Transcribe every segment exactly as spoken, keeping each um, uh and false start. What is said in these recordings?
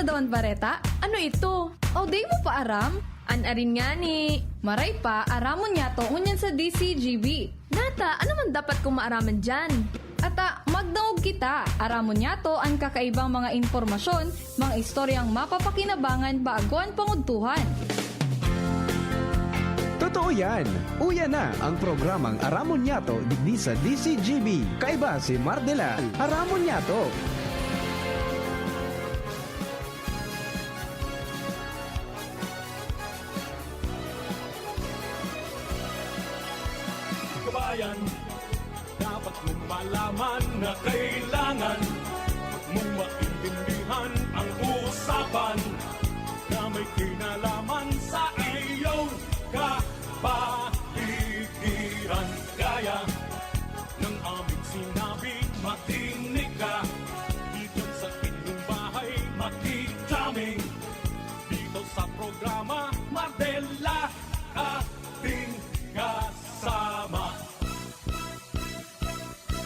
Daon Bareta? Ano ito? O, di mo pa aram? An arin ngani. Maray pa, aramon niyato ngunyan sa D C G B. Nata, ano man dapat kong maaraman diyan? Ata, magdangog kita. Aramon niyato an kakaibang mga impormasyon, mga istoryang mapapakinabangan bago an pangudtuhan. Totoo yan. Uya na ang programang Aramon Niyato digdi sa D C G B. Kaiba si Mardela. Aramon Niyato. Kabayan, dapat mong malaman na kailangan mong maintindihan ang usapan na may kinalaman sa iyong kapaligiran. Kaya ng aming sinabi, makinig ka. Dito sa inyong bahay, makikita kami. Dito sa programa, Mardela, ating kasama.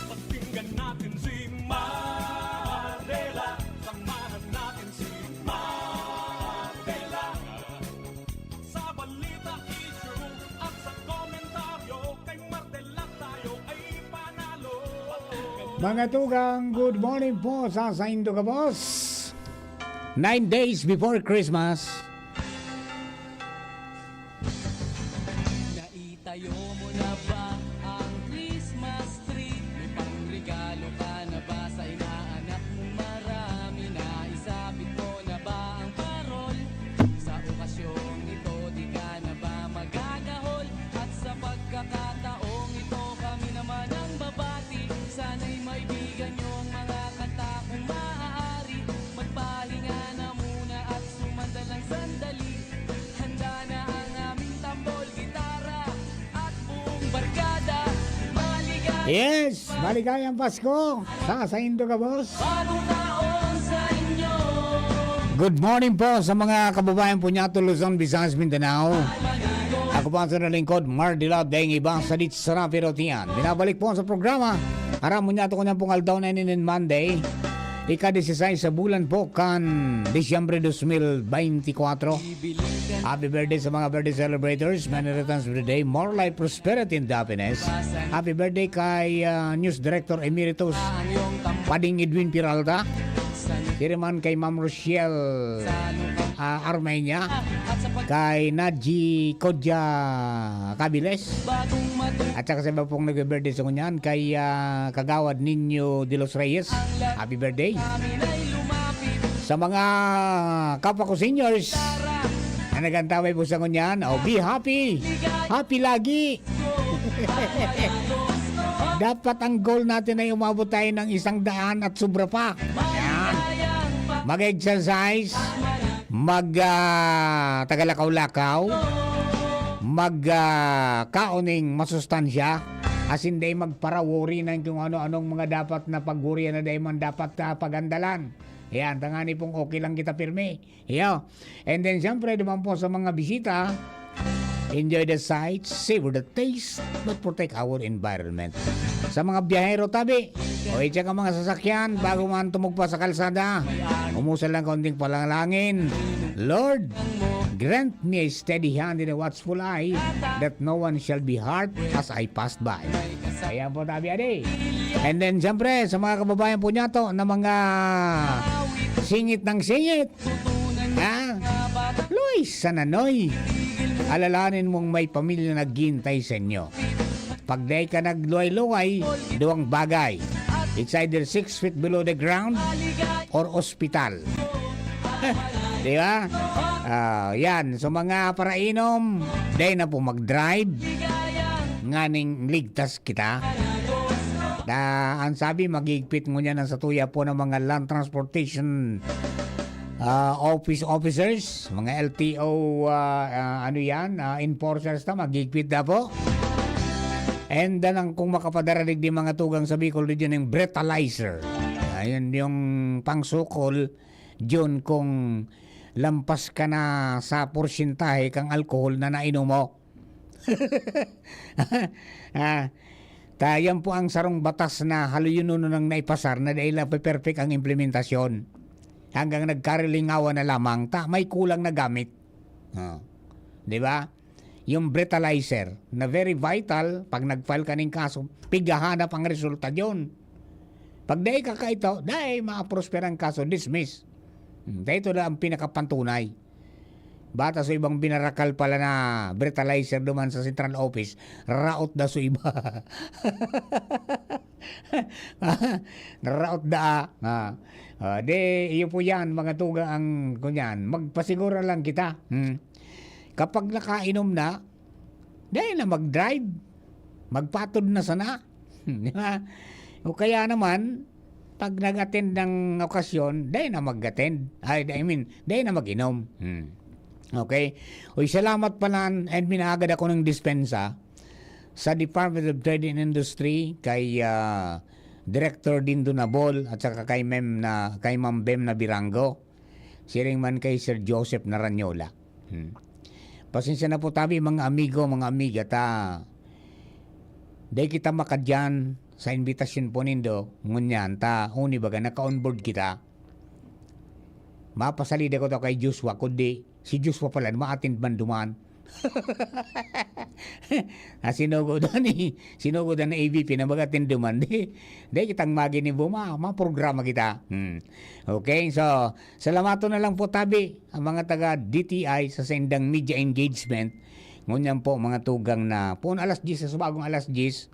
Pakinggan natin si Mardela. Samahan natin si Mardela. Sa balita, issue, at sa komentaryo, kay Mardela tayo ay panalo. Mga tugang, good morning po sa saindo gabos. Nine days before Christmas. Naitayo mo na ba ang Christmas tree? May pangregalo ka na ba sa inaanak mong marami? Naisabit mo na ba ang parol? Sa okasyong ito, di ka na ba magagahol? At sa pagkakataong ito, kami naman ang babati. Sana'y maibigan niyo ang mga kanta kung maaari. Magpahinga na muna at sumandal ng sandali. Handa na ang aming tambol, gitara, at buong barkada. Maligaya. Yes, maligayang Pasko sa saindo gabos. Bagong taon sa inyo. Good morning po sa mga kababayan po niya, Luzon, Visayas, Mindanao. Ako po ang sinalingkod, Mardila Deng Iba, sa Dits Sarapi Rotian. Binabalik po sa programa. Aram mo niya, ito ko niyang pong aldaw na inin Monday. Ika-dieciséis sa bulan po kan Disyembre dos mil veinticuatro. Happy birthday sa mga birthday celebrators. Many returns of the day. More life, prosperity, and happiness. Happy birthday kay, ah, News Director Emeritus Pading Edwin Peralta. Diri man kay Ma'am Rochelle, ah, Armenia. Kay Naji Kodya Cabiles. At saka sa iba pong nagbe-birthday sa ngunyan, kay, ah, Kagawad Nino de los Reyes. Happy birthday. Sa mga kapwa ko seniors na nag-antabay po sa ngunyan, oh, be happy. Happy lagi. Dapat ang goal natin ay umabot tayo ng isang daan at sobra pa. Yan. Mag-exercise, mag, ah, tagalakaw-lakaw, mag, ah, kaon ning masustansya, asin dai magpara-worry na kung ano-anong mga dapat na pag-worryan na dai man dapat, ah, pagandalan. Yan, tangani pong okay lang kita pirmi. Iyo. And then, siyempre, duman po sa mga bisita, enjoy the sights, savor the taste, but protect our environment. Sa mga biyahero, tabi, o itya ka mga sasakyan, bago man tumugpa sa kalsada, umusal ng kaunting panalangin. Lord, grant me a steady hand and a watchful eye that no one shall be hurt as I passed by. Ayan po, tabi, adi. And then, siyempre, sa mga kababayan po niya to, na mga singit ng singit, ha? Luis Sananoy, alalahanin mong may pamilya naghihintay sa inyo. Pag dai ka nagluway-luway, duwang bagay. It's either six feet below the ground or ospital. Di ba? Ah, yan. So, mga parainom, dai na po mag-drive. Nganing ligtas kita. Na, ang sabi, maghigpit ngunyan ang satuya po ng mga land transportation, ah, office officers, mga L T O, ah, ah, ano yan, ah, enforcers na, maghigpit na po. And then, ang kung makapadara digdi mga tugang sa Bicol, digdi yung breathalyzer. Ayun, yung pangsukol, Jun, kung lampas ka na sa porsyentahe kang alkohol na nainom mo. Ah, ta, yan po ang sarong batas na haluyon nang naipasar na dai lang pe-perfect ang implementasyon. hanggang nagkarilingawan na lamang, ta may kulang na gamit. Oh. Di ba? Yung breathalyzer na very vital, pag nag-file ka ning kaso, pighahanap ang resulta diyon. Pag dai ka kaito, dai maaprosper ang kaso, dismiss. Hmm, dai ito na ang pinakapantunay. Bata sa ibang binarakal pala na breathalyzer duman sa central office, raot da sa iba. Raot da, ah. Ah, di, iyo po yan, mga tugang ang, kunyan, magpasigura lang kita. Hmm. Kapag nakainom na, dai na mag-drive. Magpatod na sana. Di ba? O kaya naman, pag nag-attend ng okasyon, dai na mag-attend. Ay, I mean, dai na mag-inom. Hmm. Okay? Uy, salamat pala, and minaagad ako ng dispensa sa Department of Trade and Industry, kay, ah, Director Dindo Nabol, at saka kay Mem na, kay Ma'am Bem na Birango. Siring man kay Sir Joseph Naranyola. Hmm. Pasensya na po tabi, mga amigo, mga amiga, ta dai kita makadyan sa imbitasyon po nindo, ngunyan ta, uni baga, naka-onboard kita. Mapasalida ko to kay Joshua, kundi si Joshua pala, ma-attend man duman. Ah, sinugo doon eh. Sinugo doon na A V P na mag-attend duman. Di, di kitang maginibo, ma, maprograma kita. Hmm. Okay, so, salamaton na lang po tabi ang mga taga D T I sa saindang media engagement. Ngunyan po, mga tugang na, poon alas diyes, sa subagong alas diyes,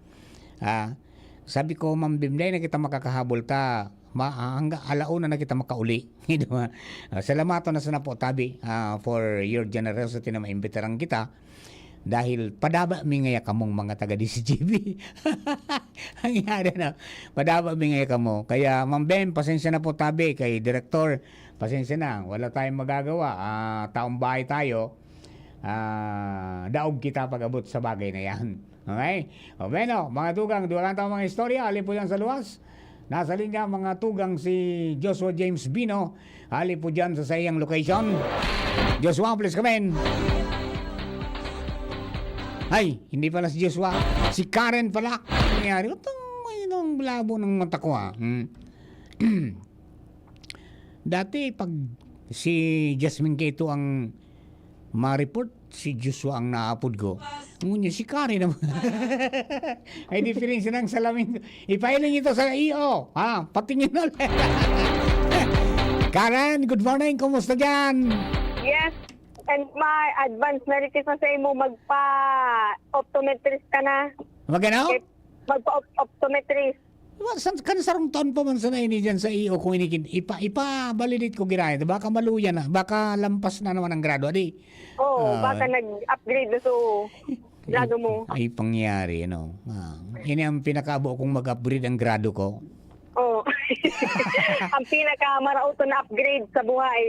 ah, sabi ko, "Ma'am Bim, dai na kita makakahabol ta, ma-, ah, hangga alauna na kita makauli." Di ba? Ah, salamaton na sana po tabi, ah, for your generosity na maimbitaran kita. Dahil padaba mi ngaya kamong mga taga D C G B. Ang nangyari na, padaba mi ngaya kamo. Kaya, Ma'am Bem, pasensya na po tabi kay Direktor. Pasensya na, wala tayong magagawa. Ah, taong bahay tayo. Ah, daog kita pag-abot sa bagay na yan. Okay? O, bueno, mga tugang, duwa lang tayong mga istorya. Alin po yan sa luwas? Nasa linya, mga tugang, si Joshua James Bino. Hali po dyan sa saiyang location. Joshua, please come in. Ay, hindi pala si Joshua. Si Karen pala. Nangyari, utang may nang labo ng mata ko, ah. Hmm. Dati, pag si Jasmine Queto ang ma-report, si Joshua ang naapod ko. Ngunyan, si Karen naman. Ay, diferensya ng salamin. Ipahiling ito sa E O. Ha? Patingin ulit. Karen, good morning. Kumusta dyan? Yes, and my advance Merry Christmas sa imo. Magpa-optometrist ka na. Magano? Okay. Magpa-optometrist. Wa-, san, kan sarong taon pa man sana ini dyan sa E O kung inikin-, ipa-, ipa-validate ko girayan. Baka maluya na. Baka lampas na naman ang grado. Adi? Oo, Ah. baka nag-upgrade na so grado mo. Ay, pangyari, ano. Ah, ini ang pinakaabo kung mag-upgrade ang grado ko. Oo. Ang pinakamarauton na upgrade sa buhay.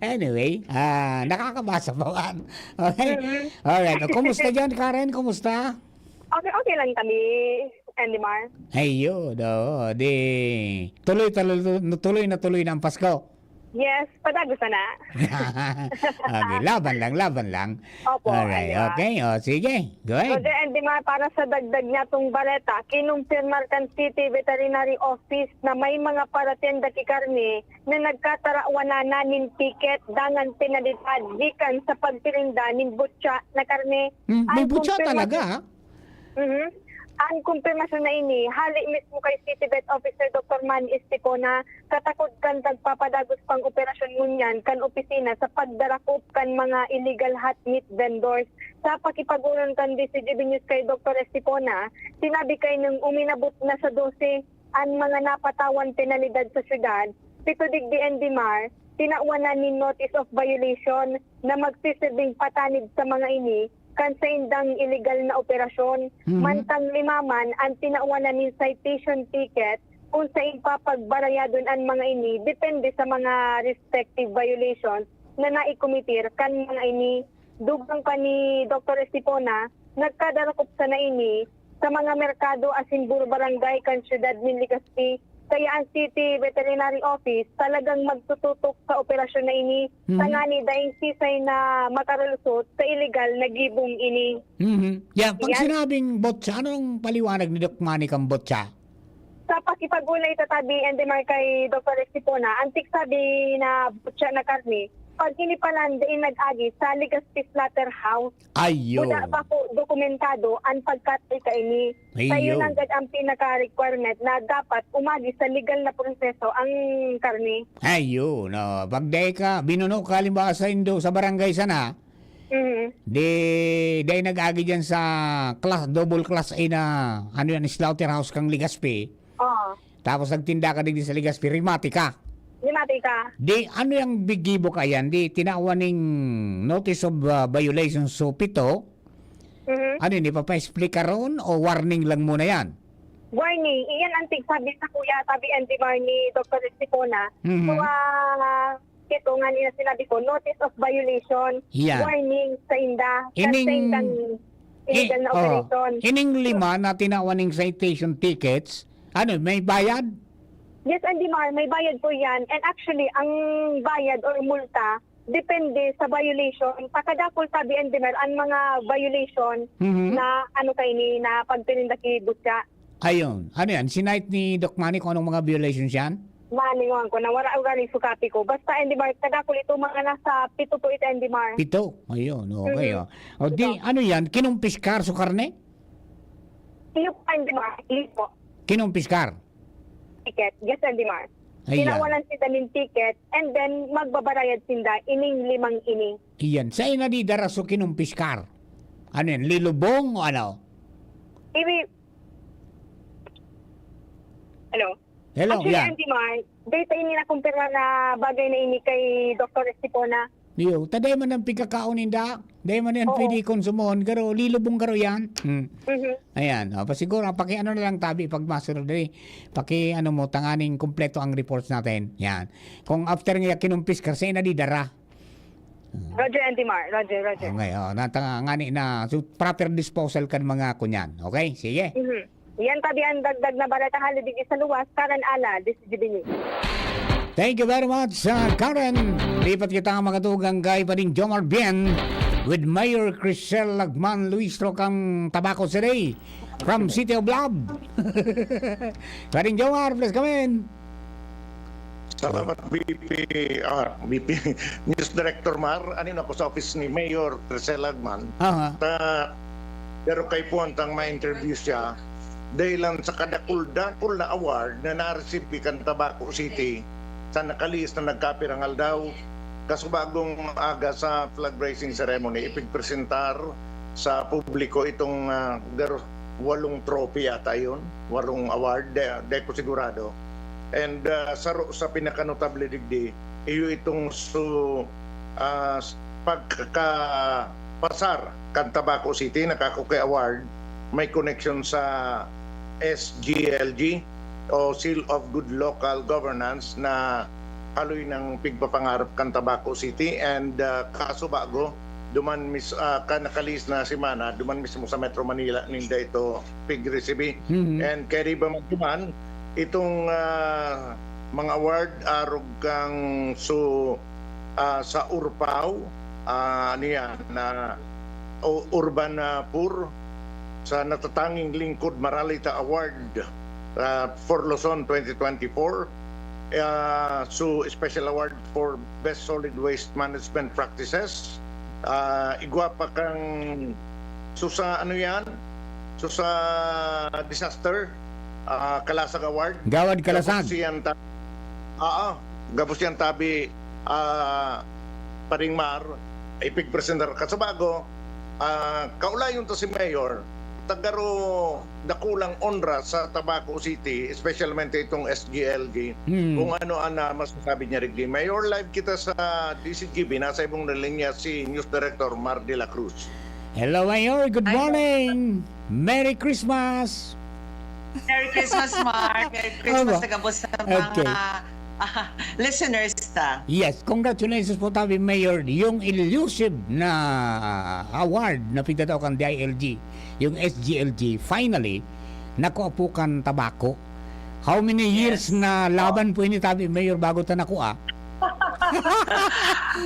Anyway, ah, nakakabasa pa man. Okay? Mhm. Alright. O, kumusta dyan, Karen? Kumusta? Okay, okay lang kami, Andy Mar. Ayun, oo. Di, tuloy, tuloy, tuloy na tuloy na ang Pasko. Yes, padagos na na. Okay, laban lang, laban lang. Opo, Alright, Andy Mar. Okay. O, sige. Go ahead. Brother Andy Mar, para sa dagdag niya tong bareta, kinumpirmar kan City Veterinary Office na may mga paratenda ki karne na nagkatarawan na nin ticket dangan penalidad gikan sa pagtirinda nin butya na karne. Hmm, may Ang butya kumpirma- talaga, ha? Mhm. Ang kumpirmasyon na ini, hali mismo kay City Vet Officer Doktor Manny Estipona, katakod kan nagpapadagos pang operasyon ngunyan kan opisina sa pagdarakop kan mga illegal hot meat vendors. Sa pakipag-oron kan D C G B News kay Doktor Estipona, sinabi kay nung uminabot na sa dose an mga napatawan penalidad sa syudad, pito digdi N D M A R, tinawan na nin notice of violation na magsisirbing patanid sa mga ini kan saindang illegal na operasyon. Mhm. Mantang lima man an tinawan na nin citation ticket kung sain papagbarayadon an mga ini depende sa mga respective violations na naikomitir kan mga ini. Dugang pa ni Doktor Estipona, nagkadarakop sana ini sa mga merkado asin buro barangay kan siyudad nin Legazpi. Kaya ang City Veterinary Office talagang magtututok sa operasyon na ini, Mhm. tangani daing sisay na makaralusot sa illegal na gibong ini. Mhm. Yeah, pag Yan. Sinabing butya, anong paliwanag ni Doc Manny kang butya? Sa pakipag-ulay ta tabi, Andy Mar, kay Doktor Estipona, antik sabi na butya na karne, pag ini palan, dai nag-agi sa Legazpi Slaughterhouse. Ayun. Buda pa ko dokumentado an pagkatay kaini. Ayun. Sayo nanggad ang pinaka-requirement na dapat umagi sa legal na proseso ang karne. Ayun, oh. Pag dai ka, binuno ka, halimbawa, sa indo, sa barangay sana, Mhm. di, dai nag-agi dyan sa class, double class A na, ano yan, slaughterhouse kang Legazpi. Oo. Tapos nagtinda ka digdi sa Legazpi, rimati ka. Rimati ka. Di, ano yang bigibo ka yan? Di, tinawan ning notice of, ah, violation so pito? Mhm. Ano yun, ipapa-explica ron o warning lang muna yan? Warning. Iyan ang tigsabi sa kuya, sabi Andy Mar ni Doktor Estipona. Mhm. So, ah, ito nga nila sinabi ko, notice of violation, Yeah. warning sa inda, sa Ining, sa indang i-, illegal na oh, operation. ining lima na tinawan ning citation tickets, ano, may bayad? Yes, Andy Mar, may bayad po yan. And actually, ang bayad or multa, depende sa violation. Pakadakul, sabi Andy Mar, ang mga violation Mhm. na ano kaini, na pagtininda ki butya. Ayun. Ano yan? Sinight ni Doc Manny kung anong mga violations yan? Maningohan ko na wala ko ganing sukati ko. Basta, Andy Mar, kadakul ito, mga nasa pito po ito, Andy Mar. Pito? Ayun, okay, Mhm. oh. O di, Pito. ano yan? Kinumpiskar su karne? Iyo po, Andy Mar. Iyo po. Kinumpiskar? Ticket. Yes, Andy Mar. Ayan. Tinawanan sinda nin ticket and then magbabarayad sinda ining limang ini. Iyan. Sa ina di dara su kinumpiskar? Ano yan? Lilubong o ano? Iwi-, Hello? Hello, Actually, yan. Andy Mar, data ini na kumpirma na bagay na ini kay Doktor Estipona. Iyo, ta dai man ang pigkakaon ninda. Dai man yan Oo. pwede konsumon, garo, lilubong garo yan. Hmm. Mhm. Ayan, o, pa siguro, pakiano na lang tabi pag masunod dali. Paki-ano mo, tanganing kumpleto ang reports natin. Yan. Kung after nga kinumpiskar, sa ina di dara. Roger, Andy Mar. Roger, Roger. Okay, oh, natanga ngani na, so, proper disposal kan mga kunyan. Okay? Sige. Mhm. Yan tabi ang dagdag na bareta hali digdi sa luwas, Karen Ala, D C G B News. Thank you very much, uh, Karen. Lipat kita ang mga tugang kay Pading Jomar Bien with Mayor Crisel Lagman Luistro kang Tabaco City from City of Love. Pading Jomar, please come in. Salamat, V P, ah, V P, News Director Mar. Anin ako sa office ni Mayor Crisel Lagman. Aha. Ta, pero kay puwantang ma-interview siya, dahil lang sa kadakul-dakul na award na na-receive kan Tabaco City sa nakalihis na nagkapirang aldaw, kasubagong aga sa flag raising ceremony, ipigpresentar sa publiko itong, ah, gar-, walong trophy yata yun, walong award, di, di ko sigurado. And, ah, saro sa pinakanotable digdi, iyo itong su-, ah, s-, pagkakapasar kan Tabaco City, nakakuki award, may connection sa S G L G o Seal of Good Local Governance na haloy ng pigpapangarap kan Tabaco City and, ah, kaso bago, duman mis-, ah, kan nakalihis na semana, duman mismo sa Metro Manila ninda ito pig-receive. Mhm. And kay riba man duman, itong, ah, mga award arog kang su-, ah, sa Urpao, ah, ano yan, na u-, urban, ah, poor, sa natatanging lingkod, Maralita Award, ah, for Luzon twenty twenty-four. Ah, so, special award for Best Solid Waste Management Practices. Ah, igwa pa kang, so, sa ano yan? So, sa disaster, ah, Kalasag Award. Gawad Kalasag. Gabos yan ta-, oo, gabos yan tabi, ah, Paring Mar, ipigpresentar ka sa bago, ah, kaulayon to si Mayor, tagaro dakulang onra sa Tabaco City, especialmente itong S G L G, Hmm. kung ano ang, ah, masasabi niya rigdi. Mayor, live kita sa D C G B, nasa ibong na linya si News Director Mar de la Cruz. Hello, Mayor. Good Hi, morning. Merry Christmas. Merry Christmas, Mark. Merry Christmas Aba. sa gabos sa mga, Okay. ah, listeners ta. Yes, congratulations po tabi, Mayor. Yung elusive na award na pigtatao kan D I L G, yung S G L G, finally, nakuha po kan Tabaco. How many years Yes. na laban po ini tabi, Mayor, bago ta nakuha?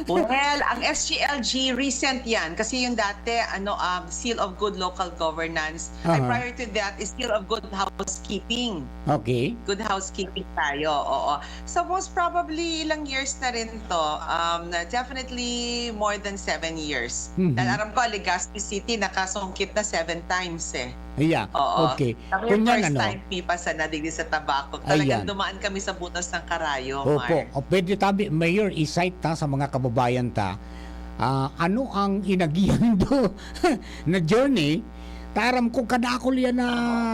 Well, ang S G L G, recent yan. Kasi yung dati, ano, um, Seal of Good Local Governance. Ay, Aha. prior to that is Seal of Good Housekeeping. Okay. Good housekeeping tayo, oo. So, most probably, ilang years na rin to. Um, na definitely more than seven years. Mhm. Dahil aram ko, Legazpi City, nakasungkit na seven times eh. Yeah. Oo. Okay. Kami Kung yung yan, first ano, time, mi pa sa nadigdi sa Tabaco. Talagang Ayan. dumaan kami sa butas ng karayo, Opo. Mar. O, pwede tabi, Mayor, i-cite ta sa mga kababayan ta, ah, ano ang inagihan do na journey? Taram ko, kadakol yan na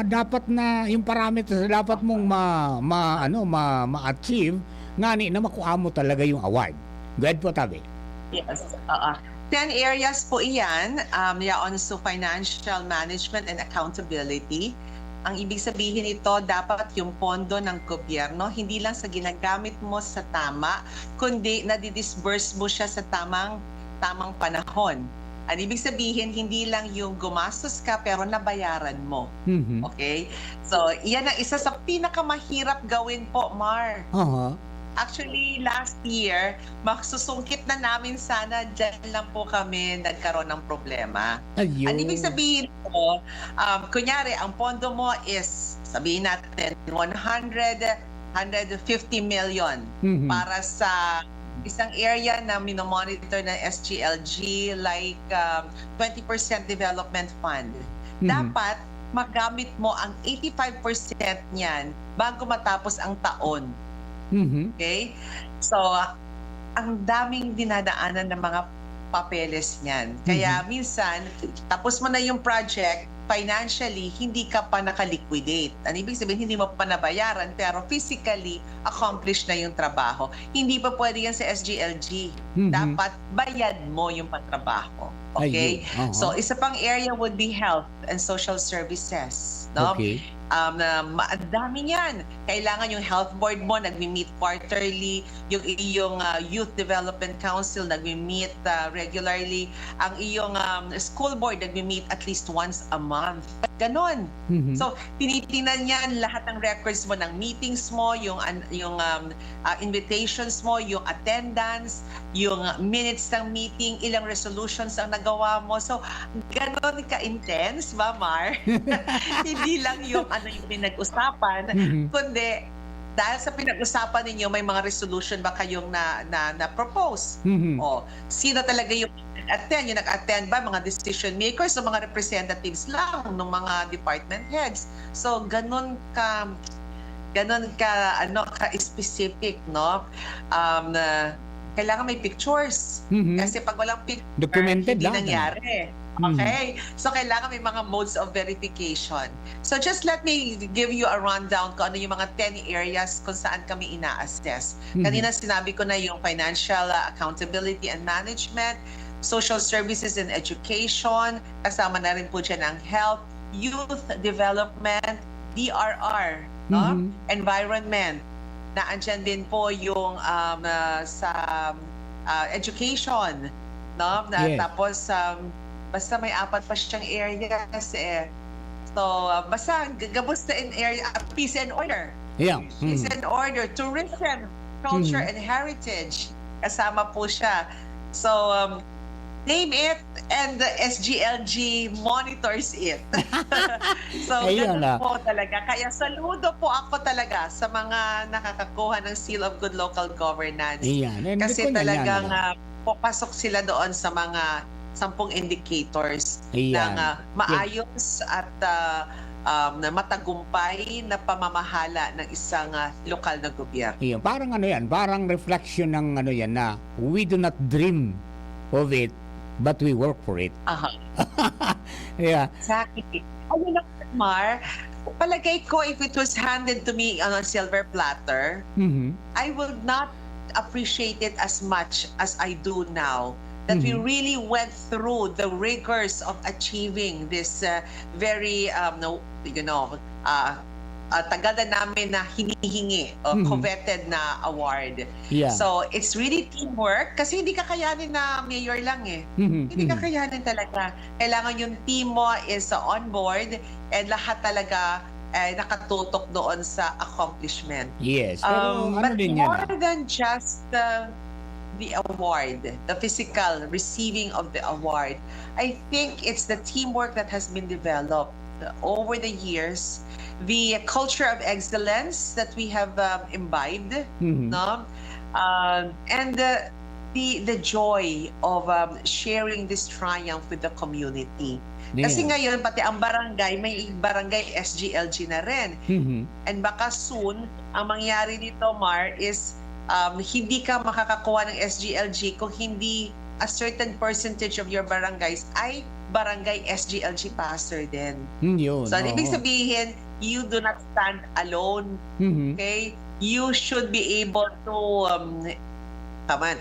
dapat na yung parameters na dapat mong ma, ma, ano, ma, ma-achieve, ngani na makuha mo talaga yung award. Go ahead po, tabi. Yes. Oo. Ten areas po iyan, um, yaon sa financial management and accountability. Ang ibig sabihin nito, dapat yung pondo ng gobyerno, hindi lang sa ginagamit mo sa tama, kundi nadidisburse mo siya sa tamang, tamang panahon. Ang ibig sabihin, hindi lang yung gumastos ka pero nabayaran mo. Mhm. Okay? So, iyan ang isa sa pinakamahirap gawin po, Mar. Aha. Actually, last year, masusungkit na namin sana, dyan lang po kami nagkaroon ng problema. Ayun. Ang ibig sabihin po, um, kunyari, ang pondo mo is, sabihin natin, one hundred, one hundred fifty million Mhm. para sa isang area na minomonitor ng S G L G, like, um, twenty percent development fund. Mhm. Dapat magamit mo ang eighty-five percent niyan bago matapos ang taon. Mhm. Okay? So, ang daming dinadaanan ng mga papeles niyan. Kaya Mhm. minsan, tapos mo na yung project, financially, hindi ka pa naka-liquidate. Ang ibig sabihin, hindi mo pa nabayaran, pero physically, accomplished na yung trabaho. Hindi pa pwede yan sa S G L G. Mhm. Dapat bayad mo yung patrabaho. Okay? Ayun. Aha. So, isa pang area would be health and social services. No? Okay. Um, na ma- ang dami niyan. Kailangan yung health board mo, nagmi-meet quarterly, yung iyong ah, youth development council, nagmi-meet ah, regularly, ang iyong um, school board, nagmi-meet at least once a month. Ganon. Mhm. So, tinitingnan niyan lahat ng records mo ng meetings mo, yung an- yung um, ah, invitations mo, yung attendance, yung minutes ng meeting, ilang resolutions ang nagawa mo. So, ganon ka-intense ba, Mar? Hindi lang yung ano yung pinag-usapan, Mhm. kundi dahil sa pinag-usapan ninyo, may mga resolution ba kayong na, na, na-propose? Mhm. O, sino talaga yung nag-attend? Yung nag-attend ba, mga decision makers o mga representatives lang ng mga department heads? So, ganun ka, ganun ka, ano, ka-specific, no? Um, na kailangan may pictures. Mhm. Kasi pag walang picture, Documented hindi lahat, ano? nangyari. Mhm. Okay? So, kailangan may mga modes of verification. So, just let me give you a rundown kung ano yung mga ten areas kung saan kami ina-assess. Mhm. Kanina sinabi ko na yung financial uh, accountability and management, social services and education, kasama na rin po dyan ang health, youth development, D R R, no? Mhm. Environment. Naandyan din po yung um, uh, sa uh, education, no? Na, Yes. Tapos, um, basta may apat pa siyang areas eh. So, uh, basta g- gabos na in area, uh, peace and order. Yeah. Peace Mhm. and order, tourism, culture, Mhm. and heritage. Kasama po siya. So, um, name it, and the S G L G monitors it. So, Ayun ganun na. po talaga. Kaya saludo po ako talaga sa mga nakakakuha ng Seal of Good Local Governance. Ayan. And Kasi good na yan, talagang ano. ah, papasok sila doon sa mga sampung indicators Ayan. ng ah, maayos at ah, um, na matagumpay na pamamahala ng isang ah, lokal na gobyerno. Ayan. Parang ano yan, parang reflection ng ano yan na we do not dream of it, but we work for it. Aha. Yeah. Exactly. Ayun lang, Mar, palagay ko, if it was handed to me on a silver platter, Mhm. I would not appreciate it as much as I do now that we Mhm. really went through the rigors of achieving this uh, very, um, no, you know, uh, uh, tagal na namin na hinihingi o Mhm. coveted na award. Yeah. So, it's really teamwork kasi hindi kakayanin na mayor lang eh. Mhm. Hindi Mhm. kakayanin talaga. Kailangan yung team mo is uh, on board and lahat talaga eh, nakatutok doon sa accomplishment. Yes. Pero Um, ano but din yan, more ah? than just uh, the award, the physical receiving of the award, I think it's the teamwork that has been developed over the years, the culture of excellence that we have, um, imbibed, Mhm. no? Um, and the, the, the joy of, um, sharing this triumph with the community. Kasi Yeah. ngayon, pati ang barangay, may barangay S G L G na rin. Mhm. And baka soon, ang mangyari nito, Mar, is, um, hindi ka makakakuha ng S G L G kung hindi a certain percentage of your barangays ay barangay S G L G passer din. Hmm, yun. So, ano ibig Oo. sabihin, you do not stand alone. Mhm. Okay? You should be able to, um, tama,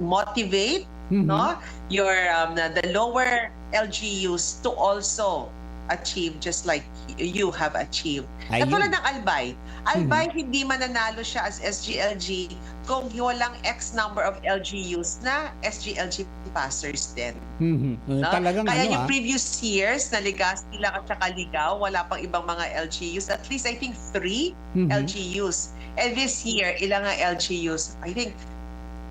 motivate, Mhm. no? Your, um, the lower L G Us to also achieve just like you have achieved. Ayun. Katulad ng Albay. Albay, Mhm. hindi mananalo siya as S G L G kung walang X number of L G Us na S G L G passers din. Mhm. Eh, No? talagang Kaya ano, yung ah. previous years na Legazpi lang at saka Ligao, wala pang ibang mga L G Us. At least, I think, three Mhm. L G Us. And this year, ilang nga L G Us? I think,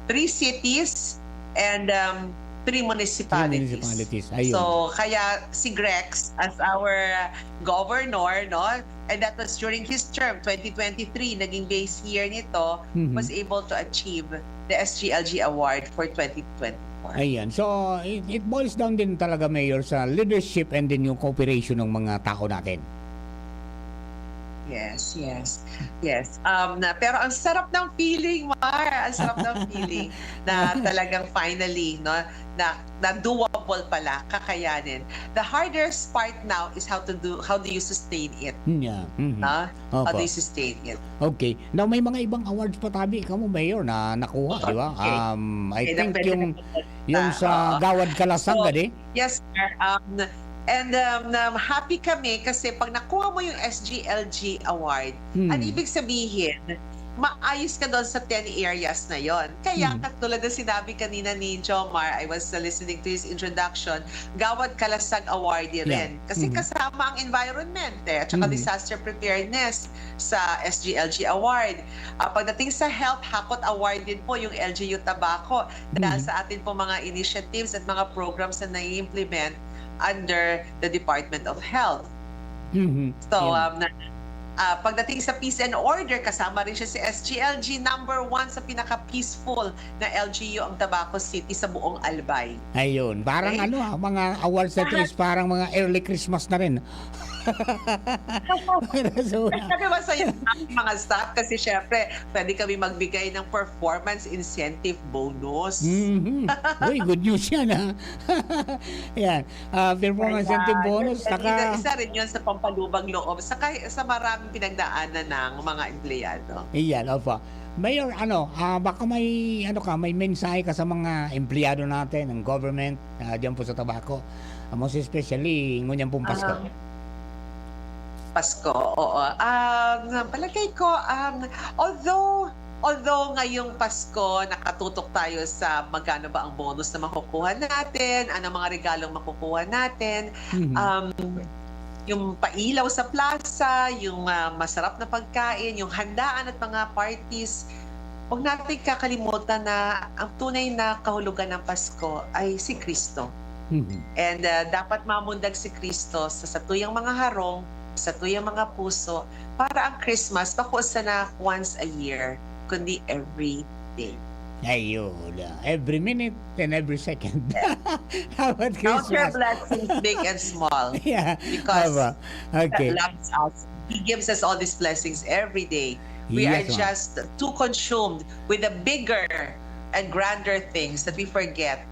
three cities and, um, three Three municipalities. municipalities. Ayun. So, kaya si Grex, as our governor, no? And that was during his term, twenty twenty-three, naging base year nito, Mhm. was able to achieve the S G L G award for twenty twenty-four. Ayan. So, it, it boils down din talaga, Mayor, sa leadership and din yung cooperation ng mga tao natin. Yes, yes. Yes. Um, na, pero ang sarap ng feeling, Mar. Ang sarap ng feeling na talagang finally, no, na, na doable pala, kakayanin. The hardest part now is how to do, how do you sustain it? Hmm, yeah. Mhm. No? How Opo. do you sustain it? Okay. Now, may mga ibang awards pa tabi kamo, Mayor, na nakuha, di ba? Okay. Um, I Okay, think na pwede yung, na pag-, yung sa oo. Gawad Kalasag, So, gadi? Yes, sir. Um, and, um, um, happy kami kasi pag nakuha mo yung S G L G award, Hmm. ang ibig sabihin, maayos ka doon sa ten areas na yon. Kaya Hmm. katulad ng sinabi kanina ni Jomar, I was, uh, listening to his introduction, Gawad Kalasag Awardee Yeah. rin. Kasi Mhm. kasama ang environment, eh, at saka Mhm. disaster preparedness sa S G L G Award. Ah, pagdating sa health, HACOT Award din po yung L G U Tabaco dahil Mhm. sa atin po mga initiatives at mga programs na nai-implement under the Department of Health. Mhm. So, Yan. um, na, ah, pagdating sa peace and order, kasama rin siya si S G L G, number one sa pinaka-peaceful na L G U ang Tabaco City sa buong Albay. Ayun. Parang Okay? ano, ah, mga awards na to Lahat. Is parang mga early Christmas na rin. So, Sabi, masaya ang mga staff kasi syempre, pwede kami magbigay ng performance incentive bonus. Mhm. Uy, good news yan, ha? Yan. Ah, performance Kaya, incentive bonus, yun, saka isa rin yun sa pampalubag loob sa, kay-, sa maraming pinagdaanan ng mga empleyado. Iyan, opo. Mayor, ano, ah, baka may, ano ka, may mensahe ka sa mga empleyado natin, ng government, ah, dyan po sa Tabaco. Ah, most especially, ngunyan pong Pasko. Ah, Pasko, oo. Um, palagay ko, um, although, although ngayong Pasko, nakatutok tayo sa magkano ba ang bonus na makukuha natin, anong mga regalong makukuha natin, Mhm. um, yung pailaw sa plaza, yung, ah, masarap na pagkain, yung handaan at mga parties, huwag natin kakalimutan na ang tunay na kahulugan ng Pasko ay si Kristo. Mhm. And, ah, dapat mamundag si Kristo sa satuyang mga harong, satuyang mga puso, para ang Christmas bako sana once a year, kundi every day. Ayun, ah, every minute and every second. Dapat Count your Christmas. blessings, big and small. Yeah. Because Aba. Okay. God loves us. He gives us all these blessings every day. We are Yes, ma'am. just too consumed with the bigger and grander things that we forget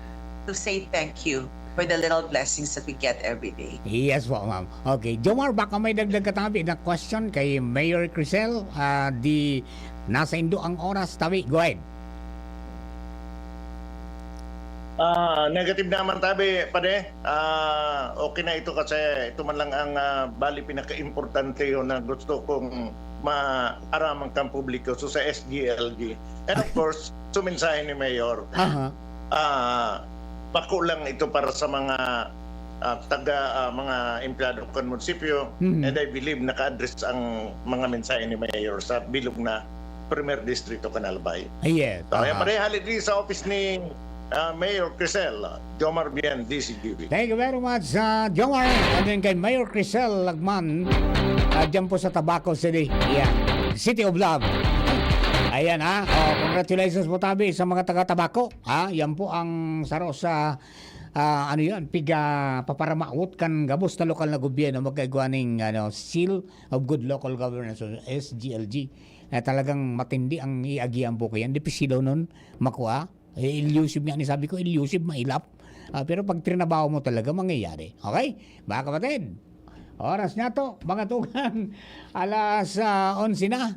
to say thank you for the little blessings that we get every day. Yes po, ma'am. Okay. Jomar, baka may dagdag ka tabi na question kay Mayor Crisel. Ah, di, nasa indo ang oras, tabi. Go ahead. Ah, negative naman tabi, pare. Ah, okay na ito kasi ito man lang ang, ah, bali pinaka-importante yun na gusto kong maaraman kang publiko. So, sa S G L G. And of course, sa mensahe ni Mayor, Aha. ah, bako lang ito para sa mga, ah, taga, ah, mga empleyado kan munisipyo. Mhm. And I believe naka-address ang mga mensahe ni Mayor sa bilog na Primer Distrito kan Albay. Ayan. So, ayan Aha. pa rin, hali din sa office ni ah, Mayor Crisel, ah, Jomar Bien, D C G B. Thank you very much, uh, Jomar. And then kay Mayor Crisel Lagman, uh, dyan po sa Tabaco City. Yeah. City of Love. Ayan ha. Oh, congratulations po tabi sa mga taga Tabaco. Ha? Yan po ang saro sa ah, ano yan, piga paparamawot kan gabos na lokal na gobyerno magkaigwa ning ano, Seal of Good Local Governance o S G L G na talagang matindi ang iagihan po kayan. Di pisilaw nun, makua. Eh, elusive nga ni sabi ko, elusive, mailap. Ah, pero pag trinabaho mo talaga, mangyayari. Okay? Mga kapatid, oras na to, mga tugang. Alas ah, onse na.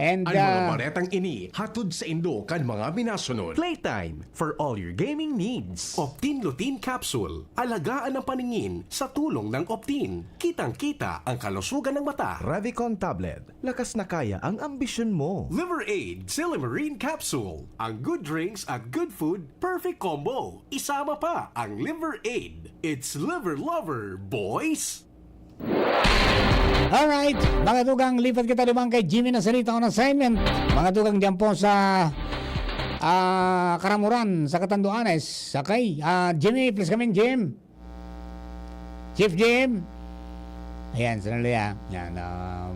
And Ang mga ah, baretang ini hatod sa indo kan mga minasunod. Playtime for all your gaming needs. Optin Lutein Capsule. Alagaan ang paningin sa tulong ng Optin. Kitang-kita ang kalusugan ng mata. Revicon Tablet. Lakas na kaya ang ambisyon mo. Liver Aid Silimarine Capsule. Ang good drinks at good food, perfect combo. Isama pa ang Liver Aid. It's Liver Lover, boys! Alright, mga tugang, lipat kita naman kay Jimmy Nasarita on assignment. Mga tugang dyan po sa ah, Karamuran, sa Catanduanes. Okay, ah, Jimmy, please come in, Jim. Chief Jim. Ayan, sandali ah. Yan, um,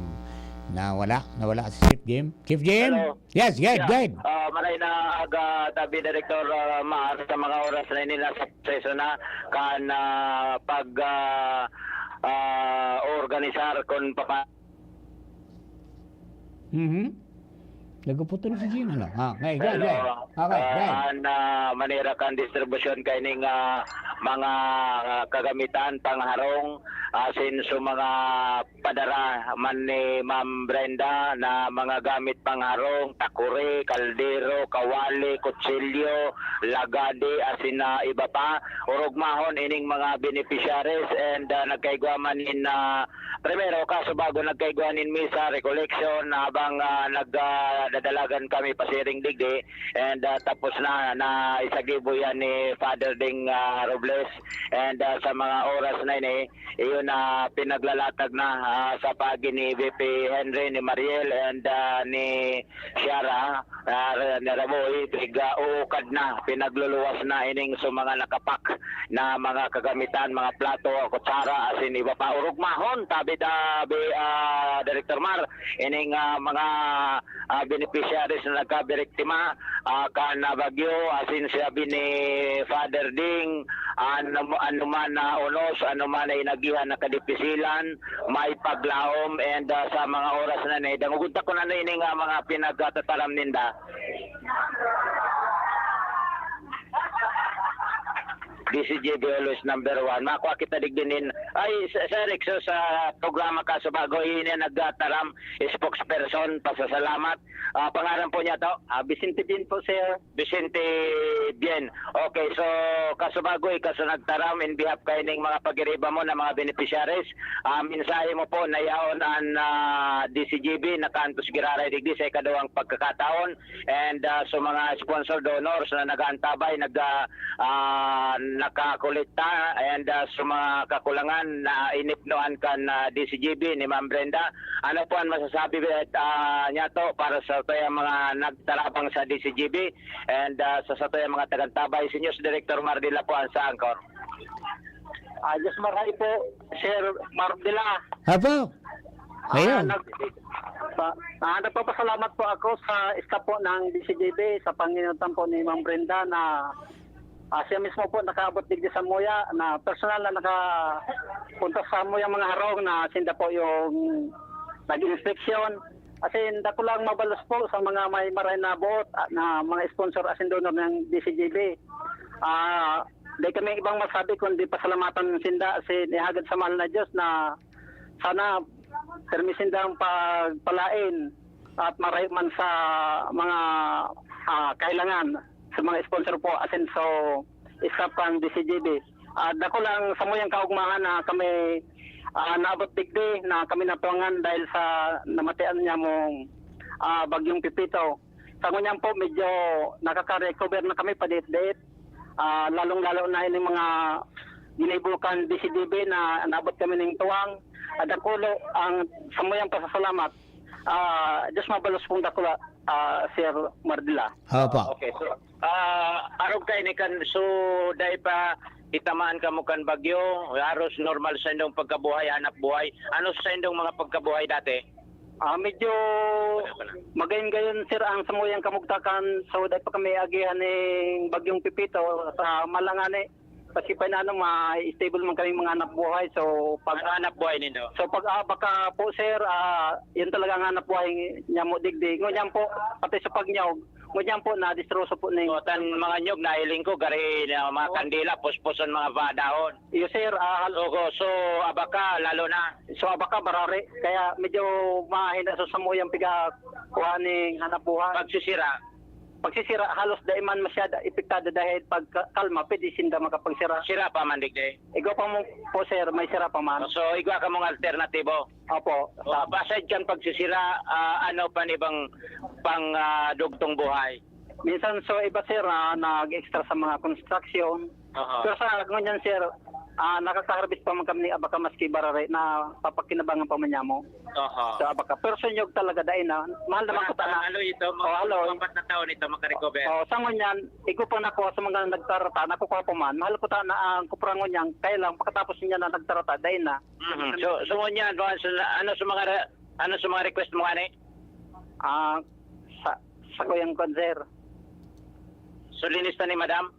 nawala, nawala si Chief Jim. Chief Jim? Hello. Yes, good, Yeah. good. Ah, maray na aga, tabi Director ah, Maar, sa mga oras na ini nasa proseso na kan ah, pag ah, ah, organisar kun papa Mhm. Nagpuputol si Jim, ano? Ah, okay, good, Hello. good. Okay, Ah, good. An ah, manera kan distribusyon kaining ah, mga ah, kagamitan pangharong asin sa mga padara man ni Ma'am Brenda na mga gamit pangharong, takuri, kaldero, kawali, kutsilyo, lagadi, asin na iba pa. Orog mahon ining mga beneficiaries and ah, nagkaigwa man nin ah, primero, kaso bago nagkaigwa nin misa, recollection, habang ah, nag ah, dadalagan kami pasiring digdi, and ah, tapos na, na isagibo yan ni Father Ding ah, Robles, and ah, sa mga oras na ini, iyon na pinaglalatag na ah, sa pagi ni V P Henry, ni Mariel, and ah, ni Shara, ah, ni Raboy, piga uukad na, pinagluluwas na ining sa mga nakapak na mga kagamitan, mga plato, kutsara, asin iba pa. Orog mahon, tabi, tabi, ah, Director Mar, ining ah, mga ah, beneficiaries na nagkabiriktima ah, kan ah, bagyo, asin siya ni Father Ding, ano, ano man na unos, ano man na inagihan na kadipisilan, may paglaom, and ah, sa mga oras na ni, dangog unta kun ano ini nga mga pinagtataram ninda. D C G B always number one. Makwa kita digdi nin, ay, Sir Rex, sa programa Kaso Bago, ini ang nagtaram, spokesperson, pasasalamat. Ah, pangaran po niya to? Ah, Vicente Bien po, sir. Vicente Bien. Okay, so, Kaso Bago, ikaw sa nagtaram, in behalf kaining mga pagiriba mo na mga beneficiaries, ah, mensahe mo po na yaon an ah, D C G B na kantos giraray digdi sa ikaduhang pagkakataon, and ah, sa mga sponsor, donors na nag-aantabay, nag ah, ah, nakakolekta, and ah, sa mga kakulangan na inipnoan kan ah, D C G B ni Ma'am Brenda. Ano po ang masasabi ah, niya to para sa tayong mga nagtarabang sa D C G B and ah, sa satuyang mga tagantabay? Si News Director Mardila po ang sa anchor. Ah, Diyos maray po, Sir Mardila. Apo? Ah, Ayun. nag, pa, ah, nagpapasalamat po ako sa staff po ng D C G B, sa panginutan po ni Ma'am Brenda na ah, siya mismo po nakaabot digdi sa muya, na personal na nakapunta sa muyang mga harong na sinda po yung nag-inspeksyon. Asin dakulang mabalos po sa mga may maray na buot ah, na mga sponsor asin donor ng D C G B. Ah, di kami ibang masabi kundi pasalamatan sinda asin ihagad sa mahal na Diyos na sana permi sindang pagpalain at marayo man sa mga ah, kailangan sa mga sponsor po asin so staff kan D C G B. Ah, dakulang samuyang kaugmahan na kami ah, naabot digdi na kami natuwangan dahil sa namatian niya mong ah, bagyong Pepito. Sa ngunyan po, medyo nakaka-recover na kami padit-dit. Ah, lalong-lalo na yung mga ginibo kan D C D B na naabot kami ning tuwang. At dakulo ang samuyang pasasalamat. Ah, Diyos mabalos pong dakula. Ah, Sir Mardila. Opo. Okay, so, ah, arog kaini kan, so, dai pa itamaan kamo kan bagyo, haros normal sa indong pagkabuhay, hanap buhay. Ano sa indong mga pagkabuhay dati? Ah, medyo magayon-gayon, sir, ang samuyang kamugtakan. So, dai pa kami agihan ning bagyong Pepito. Sa malangani, kasi pa inano, ma-stable man kaming mga hanap buhay. So, pag Ano hanap buhay nindo? So, pag, ah, baka po, sir, ah, yun talaga ang hanap buhay niya mo digdi. Ngunyan po, pati sa pagnyog, ngunyan po, nadistroso po ning O, tan mga nyog, nahiling ko, gari na mga Oo. kandila, puspuson mga ba-, dahon. Iyo, sir, ah, hal- Ogo, so, abaka, lalo na. So, abaka, barari. Kaya medyo mahina sa samuyang piga kuha ning hanap buhay. Pagsisira. Pagsisira, halos dai man masyado epektado dahil pag ka-, kalma, pwede sinda makapagsira. Sira pa man, digdi? Igwa pa mo po, sir, may sira pa man. So, igwa ka mong alternatibo? Opo. O, aside kan pagsisira, ah, ano pa ni bang pang, ah, dugtong buhay? Minsan, so, iba, sir, ah, nag-extra sa mga construction. Aha. Pero sa ngunyan, sir, ah, nakaka-harvest pa man kami ni abaka maski barari na papakinabangan pa man niya mo. Aha. Sa abaka. Pero sa inyog talaga, dai na. Mahal naman Wala ko pa sana. na, ano ito, Oh, mga halo. apat na taon ito, makarecover. Oh, sa ngunyan, igo pa na ko sa mga nagtarata, nakukuha pa man. Mahal ko ta na ang kupra ngunyan, kaya lang, pagkatapos niya na nagtarata, dai na. Mhm. So, so ngunyan, mga, so, ano sa mga re-, ano sa mga request mo, ani? Ah, sa, sa kuyang kwan, sir. Solinista ni Madam?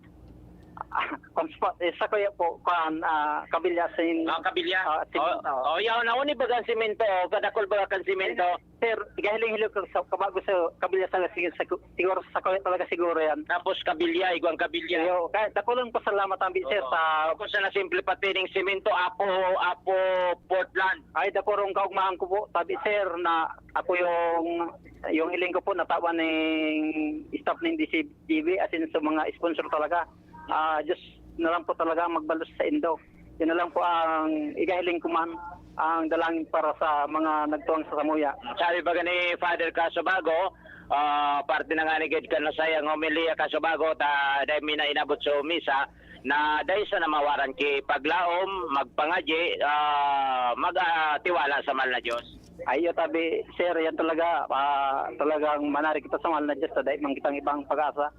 Ah, kung spa-, eh, sa kuya po, kwan, ah, kabilya sin Ah, kabilya? Ah, sin-, Oh, oh. oh, yaw na, uni bagang simento, oh, kadakol baga kan simento. Sir, igahiling-hiling ko sa, kabago sa kabilya sa, sige, sa, siguro sa kuya talaga siguro yan. Tapos kabilya, igwang kabilya. Iyo, kaya dakulang pasalamat, ambi, sir, Oo. sa Ako sa nasimple pati ning simento, Apo, Apo, Portland. Ay, dakurong kaugmahan ko po, tabi, sir, na ako yung, yung hiling ko po, natawan ning staff ning D C G B, as in, sa mga sponsor talaga. Ah, Diyos na lang po talaga magbalos sa indo. Yun na lang po ang igahiling ko man, ang dalangin para sa mga nagtuwang sa samuya. Sabi baga ni Father Casubago, ah, parte na nga ni gid kan nasayang homilya Casubago, ta dai mi na inabot sa misa, na dai sana mawaran ki paglaom, magpangadyi, ah, mag, ah, tiwala sa mahal na Diyos. Ay, iyo, tabi, sir, yan talaga, ah, talagang manari kita sa mahal na Diyos, ta dai man kitang ibang pag-asa.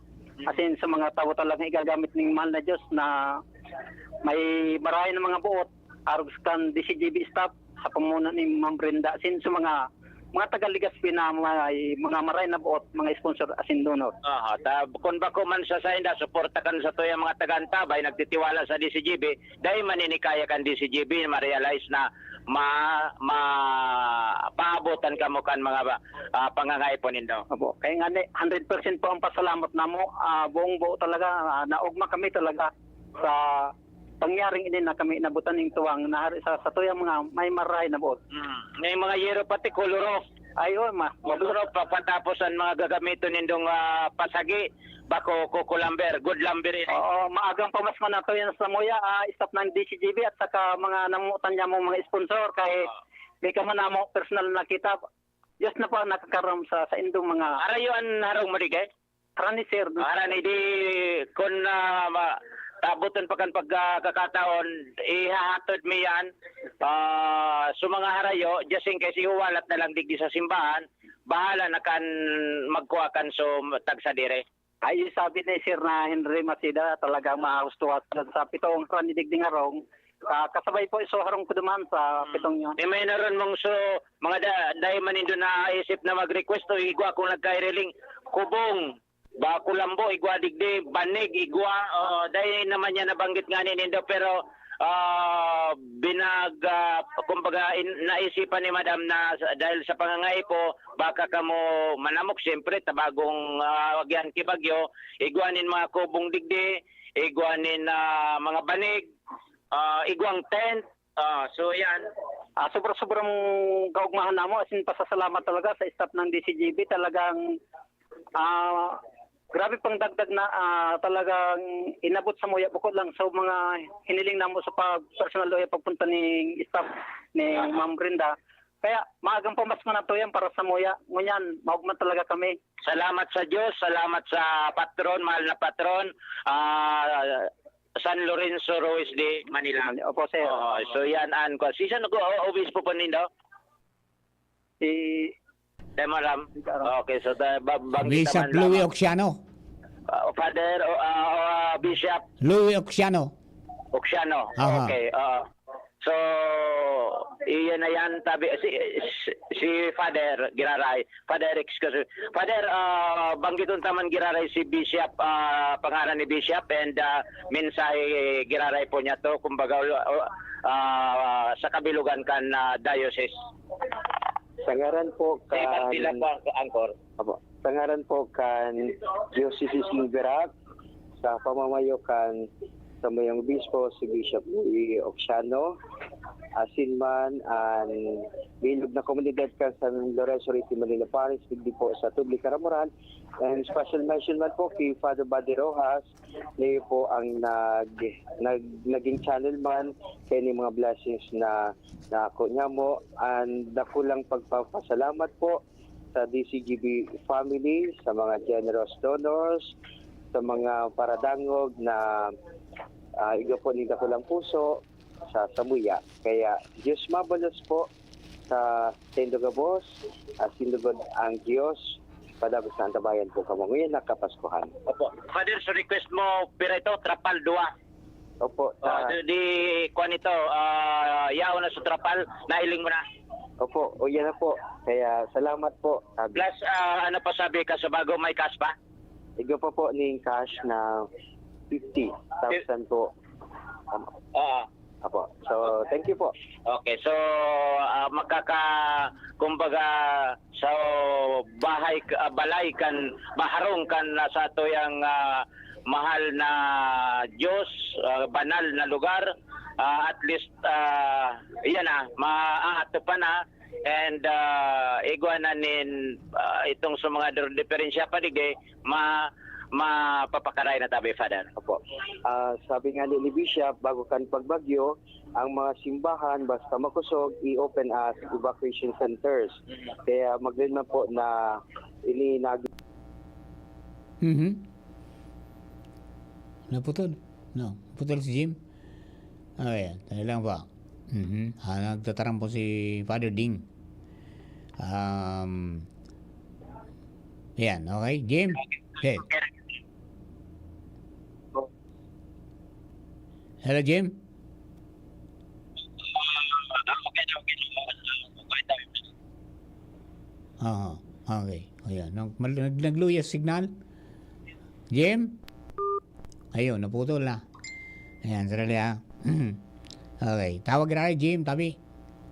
As in, sa mga tawo talagang igagamit ning mahal na Diyos na may marahay na mga buot, arog kan D C G B staff, sa pamuno ni Ma'am Brenda, as in, sa mga, mga taga Legazpi na may mga marahay na buot, mga sponsor, as in, donor. Aha, ta, kun bako man sa sainda, suporta kan sa tuyang mga taga-antabay, nagtitiwala sa D C G B, dai man ini kaya kan D C G B, ma-realize na ma-, ma-, paabotan kamo kan mga ba-, ah, pangangaipo nindo. Opo. Kaya nga ni, hundred percent po ang pasalamat namo. Ah, buong buo talaga, ah, naugma kami talaga sa pangyaring ini na kami inabutan ning tuwang na hari sa, sa tuyang mga may marahay na buot. Mm. May mga yero pati, koloro. Ay, oh, ma-, Koloro, pa-, patapos ang mga gagamiton nindong, ah, pasagi, bako, kukulamber, good lumber ini. Oo, maagang pa mas manato yan sa muya, ah, staff ng D C G B at saka mga namutan niya mong mga sponsor, kay Oo. di ka man namo personal nakita. Diyos na po ang nakakaram sa, sa indong mga Harayo an harong mo, digay? Harani, sir. Harani, di, kun, ah, ma-, tabutan pa kan pagkakataon, ihahatod mi yan. Ah, so mga harayo, just in case, ihuwalat na lang digdi sa simbahan, bahala na kan magkuha kan so tagsa dire. Ay, sabi ni Sir na Henry Maceda, talagang mahustuhan sa pitong harani digdi ngarong. Ah, kasabay po, so harong ko duman sa Hmm. pitong yun. Di may naron mong so, mga da-, dahil man nindo naisip na mag-request o igwa kung nagkairiling, kubong, ba, kulambo, igwa digdi, banig, igwa, oo, dahil naman niya nabanggit nga ni nindo, pero, ah, binag-, ah, kumbaga, in-, naisipan ni Madam na sa, dahil sa pangangaipo, baka kamo manamok, siyempre, tabagong, ah, agyan ki bagyo, igwa nin mga kubong digdi, igwa nin, ah, mga banig, ah, igwang tent. Ah, so yan. Ah, sobra-sobrang kaugmahan namo, as in, pasasalamat talaga sa staff ng D C G B. Talagang, ah, grabe pang dagdag na, ah, talagang inabot sa muya, bukod lang sa mga hiniling namo sa pag-, personal o pagpunta ni staff ni Ma'am Brenda. Kaya maagang pamasko na to yan para sa muya. Ngunyan, maugma talaga kami. Salamat sa Diyos, salamat sa patron, mahal na patron, ah, San Lorenzo Ruiz de Manila. Opo, sir. Oo, so yan, an, ko, si San, o-, obispo po nindo? Si Di mo alam? Okay, so, da-, ba-, banggitan Bishop man Louis lamang. Oxiano. Ah, Father, o, ah, o, ah, Bishop Louis Oxiano. Oxiano. Aha. Okay, oo. So, iyan na yan, tabi, si, si, si Father Giraray. Father, excuse me. Father, ah, banggiton ta man giraray si Bishop, ah, pangaran ni Bishop and, ah, mensahe giraray po niya to, kumbaga, ah, ah, sa kabilugan kan, ah, diocese. Sa ngaran po Stephen kan Sila po ang anchor. Apo. Sa ngaran po kan Diocese nin Virac, sa pamamayo kan sa mayong obispo, si Bishop Louis Oxiano, asin man an bilog na komunidad kan San Lorenzo Riti Manila Parish, digdi po sa Tubli, Caramoran. And special mention man po kay Father Buddy Rojas, niya po ang nag-, nag-, naging channel man kay ni mga blessings na, na ako niya mo. And dakulang pagpapasalamat po sa D C G B family, sa mga generous donors, sa mga paradangog na, ah, igwa po nin dakulang puso sa samuya. Kaya, Diyos mabalos po sa saindo gabos, at saindo gud ang Diyos padagos na antabayan po kamo. Ngayon, nakapaskuhan. Opo. Father, sa request mo, pira ito? Trapal, dua. Opo, Oh, sa di, di, kuwan ito, ah, yaon na sa trapal, nahiling mo na. Opo, o yan na po. Kaya, salamat po. Sabi. Plus, ah, ano pa sabi ka sa bago, may cash pa? Igwa pa po ning cash na fifty thousand po. Tama. Oo. Apo. So, thank you po. Okay, so, ah, makaka-, kumbaga, sa bahay, ah, balay kan, baharong kan, ah, sa tuyang, ah, mahal na Diyos, ah, banal na lugar, ah, at least, ah, iyan na, maaatupan na, and, ah, igwa na nin, ah, itong sa mga dir-, diferensya pa digdi, ma-, mapapakaray na tabi, Father. Opo. Ah, sabi nga ni, ni Bishop, bago kan pagbagyo, ang mga simbahan, basta makosog, i-open as evacuation centers. Mhm. Kaya magdin man po na ini nag- Mhm. Naputol. No, naputol si Jim. Oh, ayan. Tayo lang po. Mhm. Ah, nagtataram po si Father Ding. Um, ayan, okay. Jim? Okay. Hello, Jim? Oo, okay. O, yan. Nag-, nag-, nagluya signal? Jim? Ayun, naputol na. Ayan, sarali, ha. Okay. Tawag na kay Jim, tabi.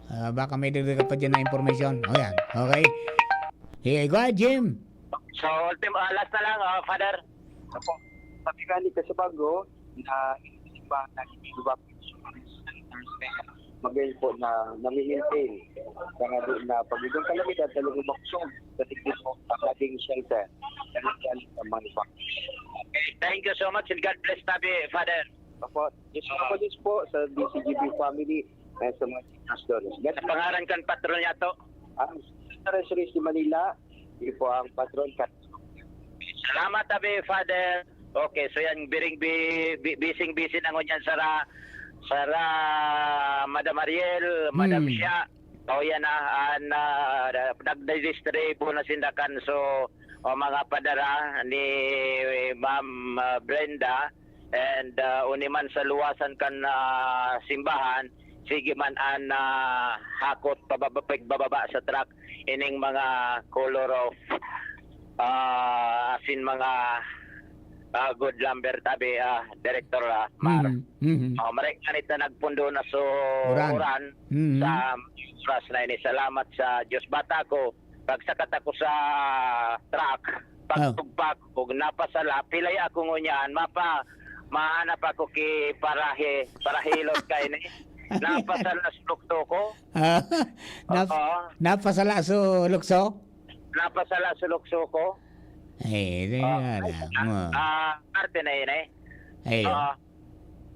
Ah, baka may dagdag ka pa dyan na impormasyon. O, yan. Okay. Sige, go ahead, Jim. So, ultimo, ah, last na lang, ah, Father. Opo. Sabi nga ni Kasabago, na iba na hindi ba magayon po na nami-maintain. Kaya nga doon na pag itong kalamidad, talagang makusog sa tigil mo ang naging shelter. Talagang ang mga iba. Okay, thank you so much and God bless tabi, Father. Opo. Diyos po, Diyos po sa D C G B family and sa mga pastores. Sa pangaran kan patron niya to? Ah, sa Teresa Reyes de Manila, yun po ang patron. Salamat, tabi, Father. Okay, so yan, biring bi-, bi-, bising-busy na ngunyan sara, sara, Madam Ariel, Madam Hmm. Shia. O, yan na, an, ah, nagdidistribu na sinda kan, so, o, mga padara ni Ma'am, ah, Brenda, and, ah, uni man sa luwasan kan, ah, simbahan, sige man an, ah, hakot pababa, pagbababa sa truck, ining mga color of, ah, asin mga, ah, good lumber tabi, ah, Director, ah, Mar. Mhm, mhm. Oh, maray ganit na nagpundo na so Uran. Uran Mhm. sa oras na ini. Salamat sa Diyos. Bata ko, pagsakat ako sa truck, Oh. pagtugpak, ug napasala, pilay ako ngunyan, mapa-, mahanap ako ki parahe, parahilot kaini. Napasala sa lukso ko. Ah, nap-, Oo. napasala sa lukso? Napasala sa lukso ko. Eh, di Ah, wala. ah, Mo. ah, arte na yun eh. Ayun. Ah,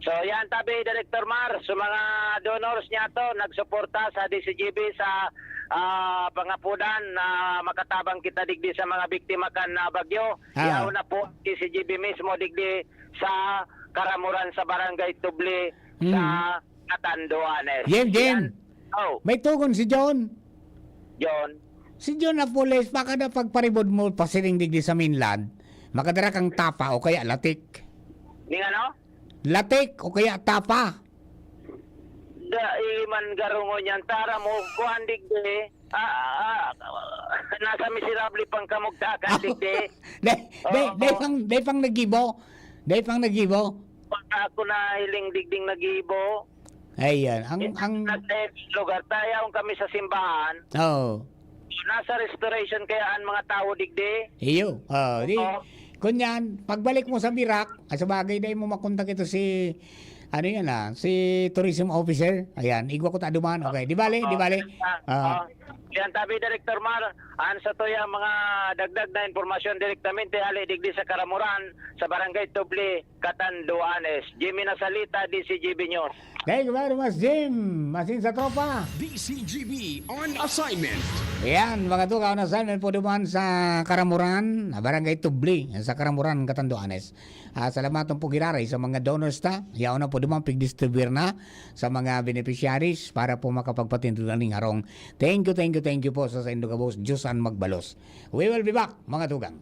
so, yan, tabi, Director Mar, sa mga donors niya to, nagsuporta sa D C G B sa, ah, pangapudan na makatabang kita digdi sa mga biktima kan, ah, bagyo. Ah. Yaon na po, D C G B mismo digdi sa Caramoran, sa Barangay Tubli, Hmm. sa Catanduanes. Jim, Jim. Yan. Oh. May tugon si John. John. Si John Napoles, baka na pagparibod mo pasiring digdi sa mainland, makadara kang tapa o kaya latik. Ning ano? Latik o kaya tapa. Dai man garungon yan. Tara mo, kuhan digdi. Ah, ah, ah, nasa miserable pang kamugtakan digdi. Dai, dai, Oo. dai pang, dai pang naggibo. Dai pang naggibo. Pagka ako nahiling digding naggibo, Ayan, ang, eh, ang nasa lugar, tayaon kami sa simbahan. Oo. Nasa restoration kaya ang mga tao digdi. Iyo. Oh, di, Oo. Kunyan, pagbalik mo sa Virac, ah, sa bagay, dai mo makontak ito si, ano yan, ah, si tourism officer. Ayan, igwa ko ta duman. Okay, di bale, di Oo. bale. Ah. Ah. Yan, tabi, Director Mar, an sa tuya mga dagdag na impormasyon direktamente hali digdi sa Karamuran, sa Barangay Tubli, Catanduanes. Jimmy Nasalita, D C G B News. Thank you very much, Jim. Masin sa tropa. D C G B on assignment. Yan, mga tugang, on assignment po duman sa Karamuran, Barangay Tubli, sa Karamuran, Catanduanes. Ah, salamaton po giraray sa mga donors ta. Yaon na po duman, pigdistribuir na sa mga beneficiaries para po makapagpatindog na ning harong. Thank you, thank you, thank you po sa saindo gabos. Diyos an magbalos. We will be back, mga tugang.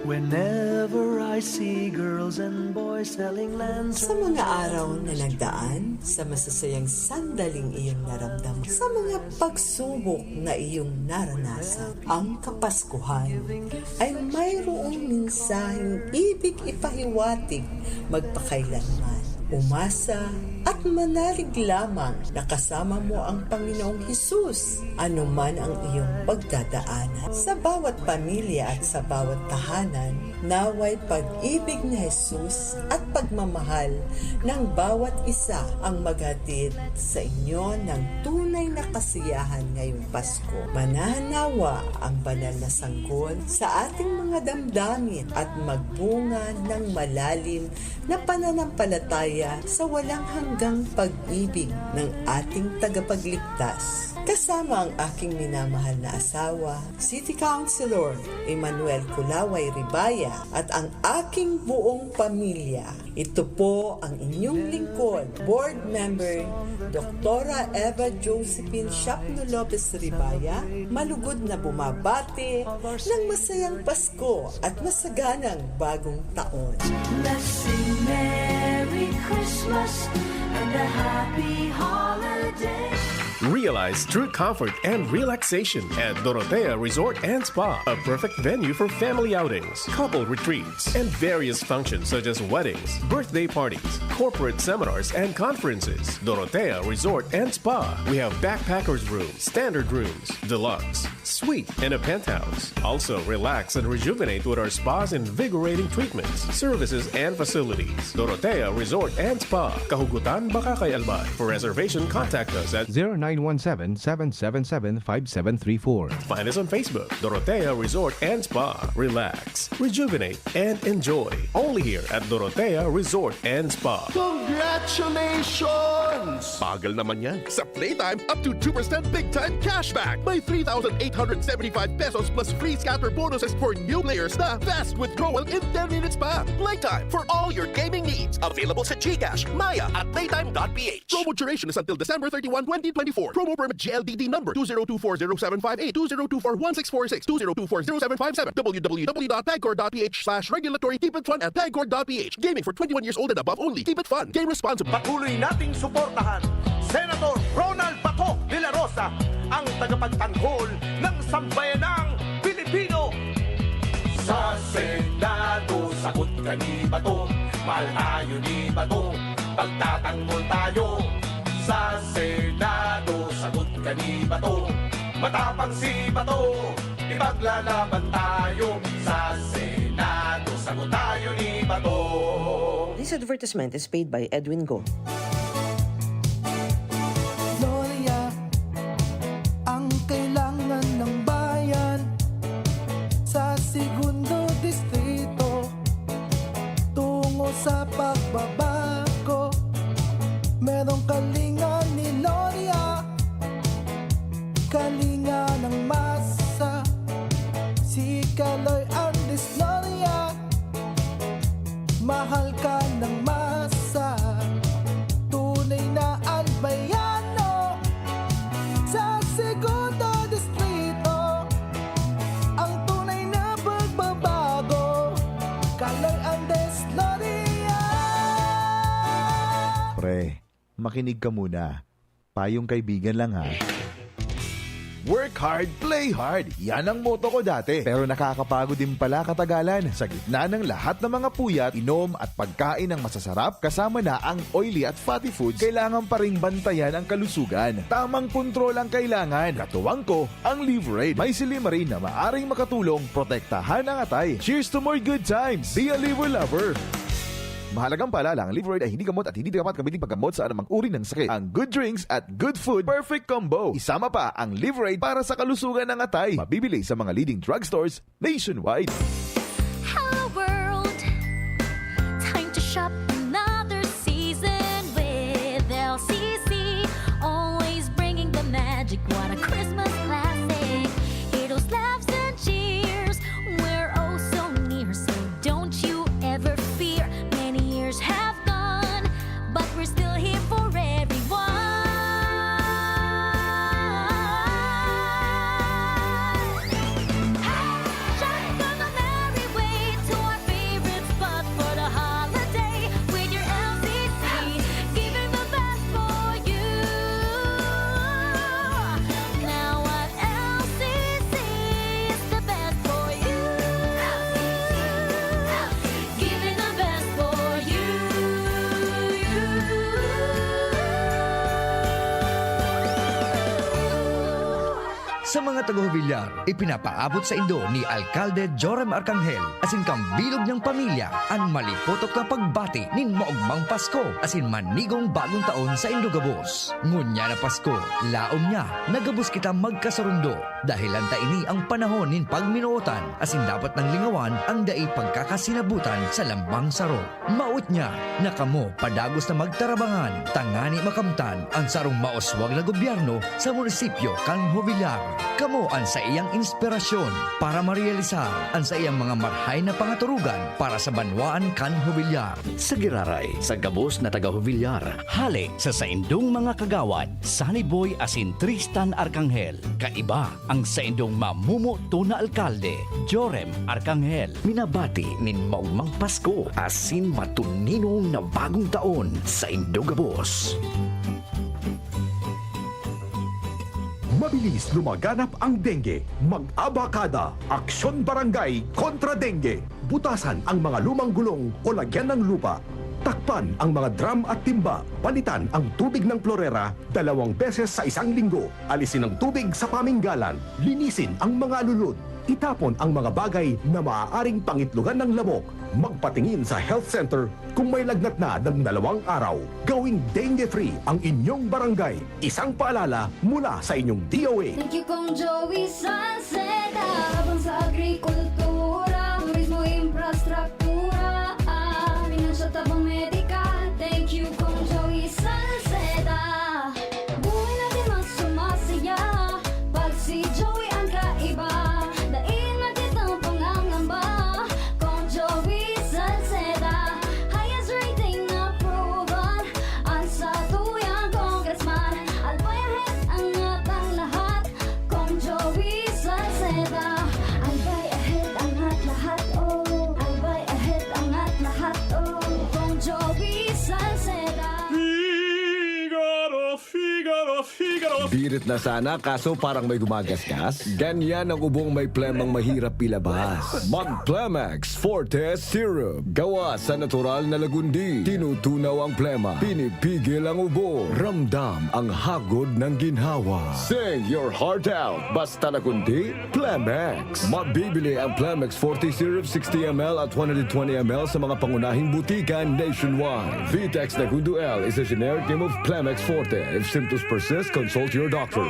Whenever I see girls and boys selling lands. Sa mga araw na nagdaan, sa masasayang sandaling iyong naramdaman, sa mga pagsubok na iyong naranasan, ang Kapaskuhan ay mayroong mensaheng ibig ipahiwatig magpakailanman. Umasa at manalig lamang na kasama mo ang Panginoong Hesus, anuman ang iyong pagdadaanan. Sa bawat pamilya at sa bawat tahanan, naway pag-ibig ni Jesus at pagmamahal ng bawat isa ang maghatid sa inyo ng tunay na kasiyahan ngayong Pasko. Manahan nawa ang banal na sanggol sa ating mga damdamin at magbunga ng malalim na pananampalataya sa walang hanggang pag-ibig ng ating tagapagligtas. Kasama ang aking minamahal na asawa, City Councilor Emmanuel Kulaway Ribaya, at ang aking buong pamilya. Ito po ang inyong lingkod, Board Member, Doktora Eva Josephine Shapno Lopez Ribaya, malugod na bumabati ng masayang Pasko at masaganang Bagong Taon. Let's sing Merry Christmas and a Happy Holiday. Realize true comfort and relaxation at Dorotea Resort and Spa, a perfect venue for family outings, couple retreats, and various functions such as weddings, birthday parties, corporate seminars, and conferences. Dorotea Resort and Spa. We have backpackers room, standard rooms, deluxe, suite, and a penthouse. Also, relax and rejuvenate with our spa's invigorating treatments, services, and facilities. Dorotea Resort and Spa, Kahugutan, Bacacay, Albay. For reservation, contact us at zero nine one seven, seven seven seven, five seven three four. Find us on Facebook, Dorotea Resort and Spa. Relax, rejuvenate, and enjoy. Only here at Dorotea Resort and Spa. Congratulations! Bagal naman yan. Sa Playtime, up to two percent big time cashback. May three thousand eight hundred seventy-five pesos plus free scatter bonuses for new players na fast withdrawal in ten minutes pa. Playtime for all your gaming needs. Available sa GCash, Maya at playtime dot P H. Promo duration is until December thirty-one, twenty twenty-four. Promo permit G L D D number two zero two four zero seven five eight, two zero two four one six four six, two zero two four zero seven five seven, W W W dot pagcor dot P H slash regulatory. Keep it fun at pagcor dot P H. Gaming for twenty-one years old and above only. Keep it fun. Game responsibly. Patuloy nating suportahan Senator Ronald Bato de la Rosa, ang tagapagtanggol ng sambayanang Pilipino. Sa Senado, sagot ka ni Bato. Mahal tayo ni Bato. Pagtatanggol tayo. Sa Senado, sagot ka ni Bato. Matapang si Bato. Ipaglalaban tayo. Sa Senado, sagot tayo ni Bato. This advertisement is paid by Edwin Go. Gloria, ang kailangan ng bayan sa Segundo Distrito. Tungo sa pagbabago, merong kalinga ni Gloria. Kalinga ng masa, si Kaloy Andres Gloria. Mahal ka ng masa, tunay na Albayano. Sa Segundo Distrito, Eh, makinig ka muna. Payong kaibigan lang, ha. Work hard, play hard. Yan ang motto ko dati. Pero nakakapagod din pala katagalan. Sa gitna ng lahat ng mga puyat, inom at pagkain ng masasarap, kasama na ang oily at fatty foods, kailangan pa ring bantayan ang kalusugan. Tamang kontrol ang kailangan. Katuwang ko, ang Liverade. May silymarin na maaring makatulong protektahan ang atay. Cheers to more good times! Be a Liver Lover! Mahalagang paalala, ang Liverade ay hindi gamot at hindi dapat gamitin paggamot sa anumang uri ng sakit. Ang good drinks at good food, perfect combo. Isama pa ang Liverade para sa kalusugan ng atay. Mabibili sa mga leading drugstores nationwide. Hello world! Time to shop another season with L C C. Always bringing the magic. What a Christmas classic. Heroes, laughs, and cheers. We're oh so near, so don't you ever fear. Many years have gone, but we're still here for everyone. Hey! Shop on the merry way to our favorite spot for the holiday with your L C C. Giving the best for you. Now at L C C is the best for you. Giving the best for you. Sa mga taga-Jovellar, ipinapaabot saindo ni Alkalde Joram Arcangel asin kan bilog niyang pamilya an malipotok na pagbati nin maogmang Pasko asin manigong Bagong Taon saindo gabos. Ngunyan na Pasko, laom niya na gabos kita magkasurundo. Dahelan ta ini an panahon nin pagminootan asin dapat nang lingawan an dai pagkakasinabutan sa lambang saro. Mawot niya na kamo padagos na magtarabangan tangani makamtan an sarong mauswag na gobyerno sa munisipyo kan Jovellar. Kamo an saiyang inspirasyon para marealisar an saiyang mga marhay na pangaturugan para sa banwaan kan Jovellar. Sa giraray sa gabos na taga-Jovellar, hale sa saindong mga kagawad, Sunny Boy asin Tristan Arcangel, kaiba ang saindong mamomoto na alkalde, Joram Arcangel. Minabati nin maogmang Pasko asin matuninong na Bagong Taon saindo gabos. Mabilis lumaganap ang dengue. Mag-abakada, Aksyon Barangay kontra Dengue. Butasan ang mga lumang gulong o lagyan ng lupa. Takpan ang mga drum at timba. Palitan ang tubig ng plorera dalawang beses sa isang linggo. Alisin ang tubig sa paminggalan. Linisin ang mga alulod. Itapon ang mga bagay na maaaring pangitlogan ng lamok. Magpatingin sa health center kung may lagnat na ng dalawang araw. Gawing dengue-free ang inyong barangay. Isang paalala mula sa inyong D O A. Thank you, Kong Joey Salceda. Habang sa agrikultura, turismo, infrastruktura, ah, pinansyal, tabang medikal. Thank you, Kong Joey Salceda. Buhay natin mas sumasaya pag si Joey ang kaiba. Dai na kitang pangangamba, Kong Joey Salceda. Highest rating approval an satuyang congressman. Albay ahead, angat ang lahat, Kong Joey Salceda. Albay ahead, angat lahat, oh. Albay ahead, angat lahat, oh. Kong Joey Salceda. Figaro, Figaro, Figaro. Birit na sana, kaso parang may gumagasgas. Ganyan ang ubong may plemang mahirap ilabas. Mag Plemex Forte Syrup. Gawa sa natural na lagundi. Tinutunaw ang plema. Pinipigil ang ubo. Ramdam ang hagod ng ginhawa. Sing your heart out. Basta lagundi, Plemex. Mabibili ang Plemex Forte Syrup sixty M L at one hundred twenty M L sa mga pangunahing butika nationwide. Vitex Nagundo L is a generic name of Plemex Forte. If symptoms persist, consult your doctor.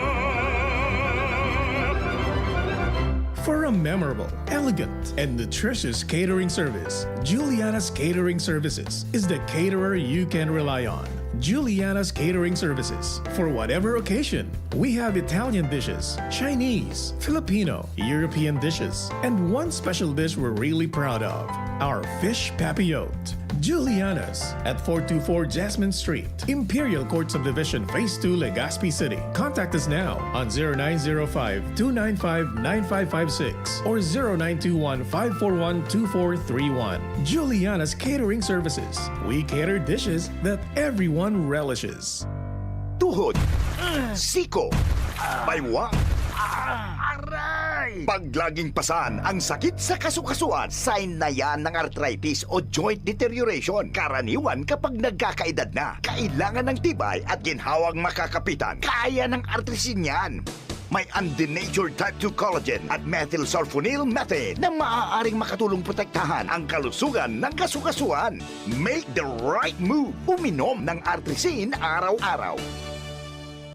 For a memorable, elegant, and nutritious catering service, Juliana's Catering Services is the caterer you can rely on. Juliana's Catering Services. For whatever occasion, we have Italian dishes, Chinese, Filipino, European dishes, and one special dish we're really proud of, our fish papillote. Juliana's at four two four Jasmine Street, Imperial Court Subdivision, Phase two, Legazpi City. Contact us now on zero nine zero five, two nine five, nine five five six or zero nine two one, five four one, two four three one. Juliana's Catering Services. We cater dishes that everyone relishes. Tuhod, siko, baywang. Aray! Pag laging pasan ang sakit sa kasukasuan, sign na yan ng arthritis o joint deterioration. Karaniwan kapag nagkakaedad na, kailangan ng tibay at ginhawang makakapitan. Kaya ng Artrisin yan. May undenatured type two collagen at methylsulfonyl methane na maaaring makatulong protektahan ang kalusugan ng kasukasuan. Make the right move. Uminom ng Artrisin araw-araw.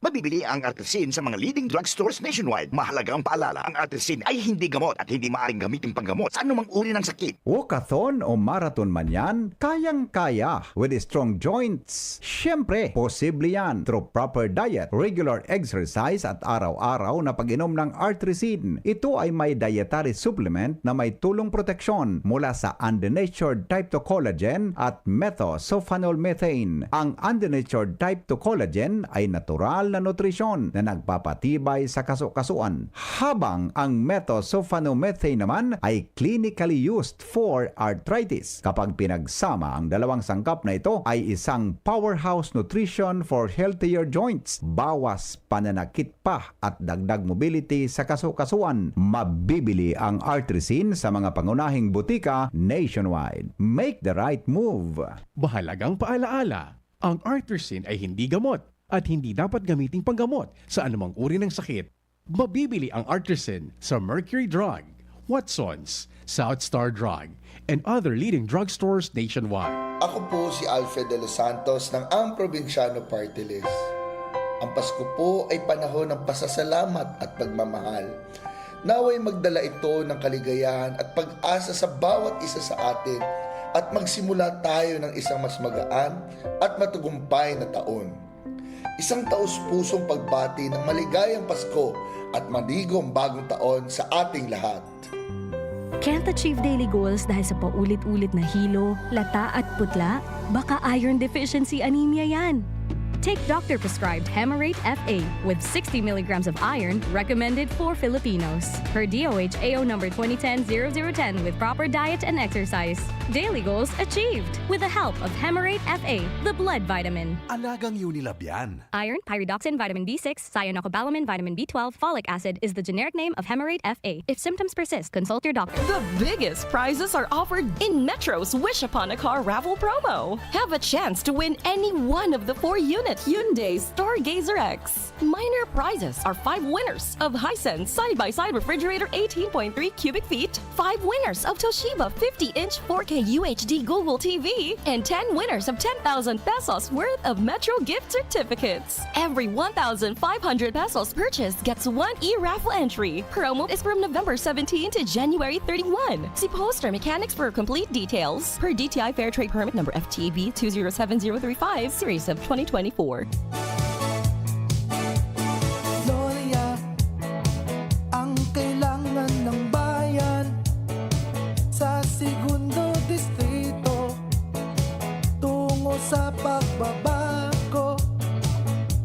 Mabibili ang Artrisin sa mga leading drugstores nationwide. Mahalagang paalala, ang Artrisin ay hindi gamot at hindi maaaring gamitin panggamot sa anumang uri ng sakit. Walkathon o marathon man yan, kayang-kaya with strong joints. Siyempre, posible yan through proper diet, regular exercise at araw-araw na pag-inom ng Artrisin. Ito ay may dietary supplement na may tulong proteksyon mula sa undenatured type two collagen at methylsulfonyl methane. Ang undenatured type two collagen ay natural na nutrisyon na nagpapatibay sa kasukasuan, habang ang methylsulfonomethane naman ay clinically used for arthritis. Kapag pinagsama ang dalawang sangkap na ito, ay isang powerhouse nutrition for healthier joints, bawas pananakit pa at dagdag mobility sa kasukasuan. Mabibili ang Artrisin sa mga pangunahing butika nationwide. Make the right move! Mahalagang paalaala, ang Artrisin ay hindi gamot at hindi dapat gamiting panggamot sa anumang uri ng sakit. Mabibili ang Artrisin sa Mercury Drug, Watson's, South Star Drug, and other leading drugstores nationwide. Ako po si Alfred De Los Santos ng Ang Probinsyano Party List. Ang Pasko po ay panahon ng pasasalamat at pagmamahal. Naway magdala ito ng kaligayahan at pag-asa sa bawat isa sa atin at magsimula tayo ng isang mas magaan at matagumpay na taon. Isang taos-pusong pagbati ng maligayang Pasko at madigong bagong taon sa ating lahat. Can't achieve daily goals dahil sa paulit-ulit na hilo, lata at putla? Baka iron deficiency anemia yan. Take doctor-prescribed Hemarate F A with sixty milligrams of iron recommended for Filipinos. Per D O H A O number twenty ten zero zero ten with proper diet and exercise. Daily goals achieved with the help of Hemarate F A, the blood vitamin. Alagang Unilab yan. Iron, pyridoxine, vitamin B six, cyanocobalamin, vitamin B twelve, folic acid is the generic name of Hemarate F A. If symptoms persist, consult your doctor. The biggest prizes are offered in Metro's Wish Upon a Car raffle promo. Have a chance to win any one of the four unit Hyundai Stargazer X. Minor prizes are five winners of Hisense side-by-side refrigerator eighteen point three cubic feet, five winners of Toshiba fifty-inch four K U H D Google T V, and ten winners of ten thousand pesos worth of Metro gift certificates. Every one thousand five hundred pesos purchased gets one e-raffle entry. Promo is from November seventeen to January thirty-one. See poster mechanics for complete details per D T I Fair Trade Permit number F T B two zero seven zero three five, series of twenty twenty-four. Gloria, ang kailangan ng bayan sa Segundo Distrito, tungo sa pagbabago.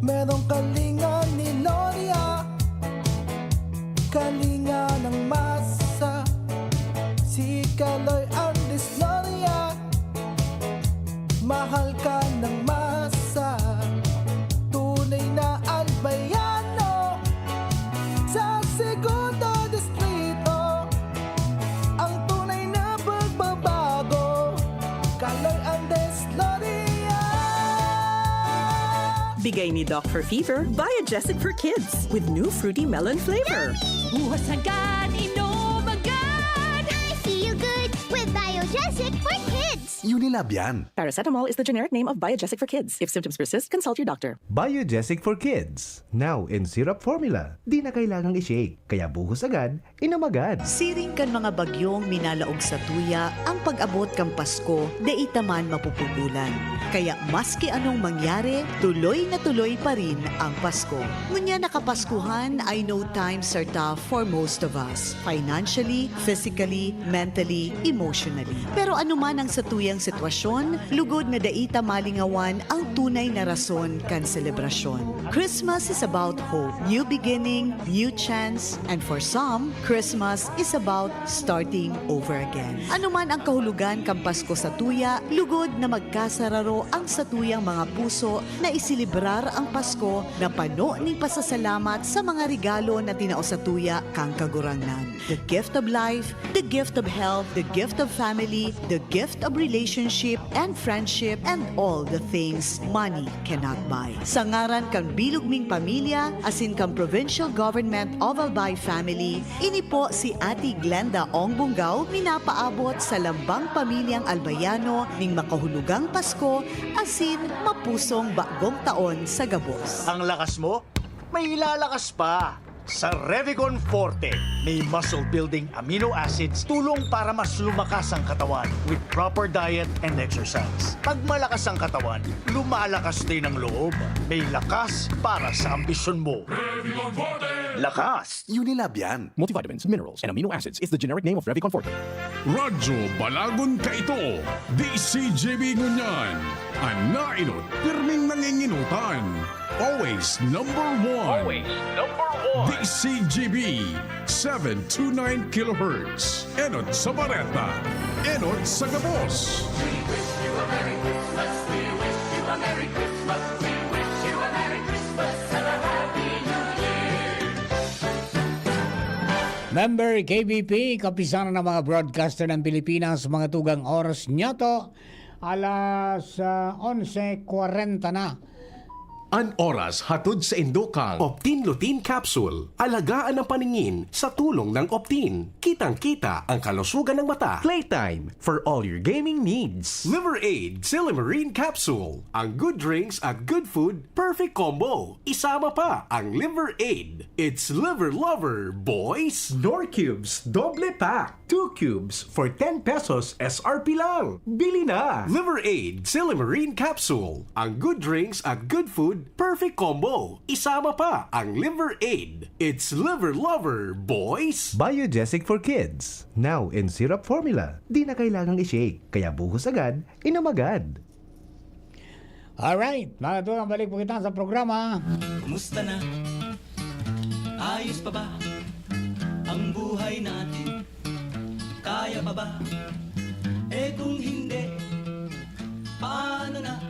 Merong kalinga ni Gloria, kalinga ng masa. Si Kaloy Andes Gloria, mahal ka ng masa. Tunay na Albayano sa Segundo Distrito, ang tunay na pagbabago. Kaloy Andes Gloria. Bigay ni Doc for Fever, Biogesic for Kids with new fruity melon flavor. Buhos agad, inom agad! I feel good with Biogesic for Kids! Unilab yan. Paracetamol is the generic name of Biogesic for Kids. If symptoms persist, consult your doctor. Biogesic for Kids, now in syrup formula. Di na kailangang i-shake, kaya buhos agad, inom agad. Siring kan mga bagyong minalaog sa tuya, ang pag-abot kan Pasko dai ta man mapupugolan. Kaya maski anong mangyari, tuloy na tuloy pa rin ang Pasko. Ngunyan na Kapaskuhan, I know times are tough for most of us, financially, physically, mentally, emotionally. Pero ano man ang satuyang sitwasyon, lugod na dai ta malingawan ang tunay na rason kan selebrasyon. Christmas is about hope, new beginning, new chance, and for some, Christmas is about starting over again. Ano man ang kahulogan kan Pasko satuya, lugod na magkasararo ang satuyang mga puso na iselebrar ang Pasko na pano nin pasasalamat sa mga regalo na tinao satuya kan Kagurangnan. The gift of life, the gift of health, the gift of family, the gift of relationship and friendship, and all the things money cannot buy. Sa ngaran kan bilog ming pamilya, asin kan Provincial Government of Albay Family, ini po si Ate Glenda Ong Bungao, minapaabot sa lambang pamilyang Albayano ning makahulugang Pasko asin mapusong bagong taon sa gabos. Ang lakas mo, may ilalakas pa. Sa Revicon Forte, may muscle-building amino acids, tulong para mas lumakas ang katawan with proper diet and exercise. Pag malakas ang katawan, lumalakas din ang loob. May lakas para sa ambisyon mo. Lakas! Unilab yan. Multivitamins, minerals, and amino acids is the generic name of Revicon Forte. Radyo Balagon Kaito, D C G B ngunyan. An nainot, pirming nanginginutan. Always number one. Always number one. D C G B, seven two nine kilohertz. Enot sa bareta. Enot sa gabos. Member K B P, Kapisanan ng mga Broadcaster ng Pilipinas, mga tugang, oras niyato, alas, ah, onse kwarenta na. An oras hatod sa indokang Optin Lutein Capsule. Alagaan ang paningin sa tulong ng Optin. Kitang-kita ang kalusugan ng mata. Playtime for all your gaming needs. Liver Aid Silimarin Capsule. Ang good drinks at good food, perfect combo. Isama pa ang Liver Aid. It's Liver Lover, boys! Knorr Cubes, doble pack. Two cubes for ten pesos S R P lang. Bili na! Liver Aid Silimarin Capsule. Ang good drinks at good food, perfect combo. Isama pa ang Liver Aid. It's Liver Lover, boys! Biogesic for kids. Now in syrup formula. Di na kailangang i-shake, kaya buhos agad, inom agad. Alright, mga tugang, balik po kita sa programa. Kumusta na? Ayos pa ba ang buhay natin? Kaya pa ba? Eh, kung hindi, paano na?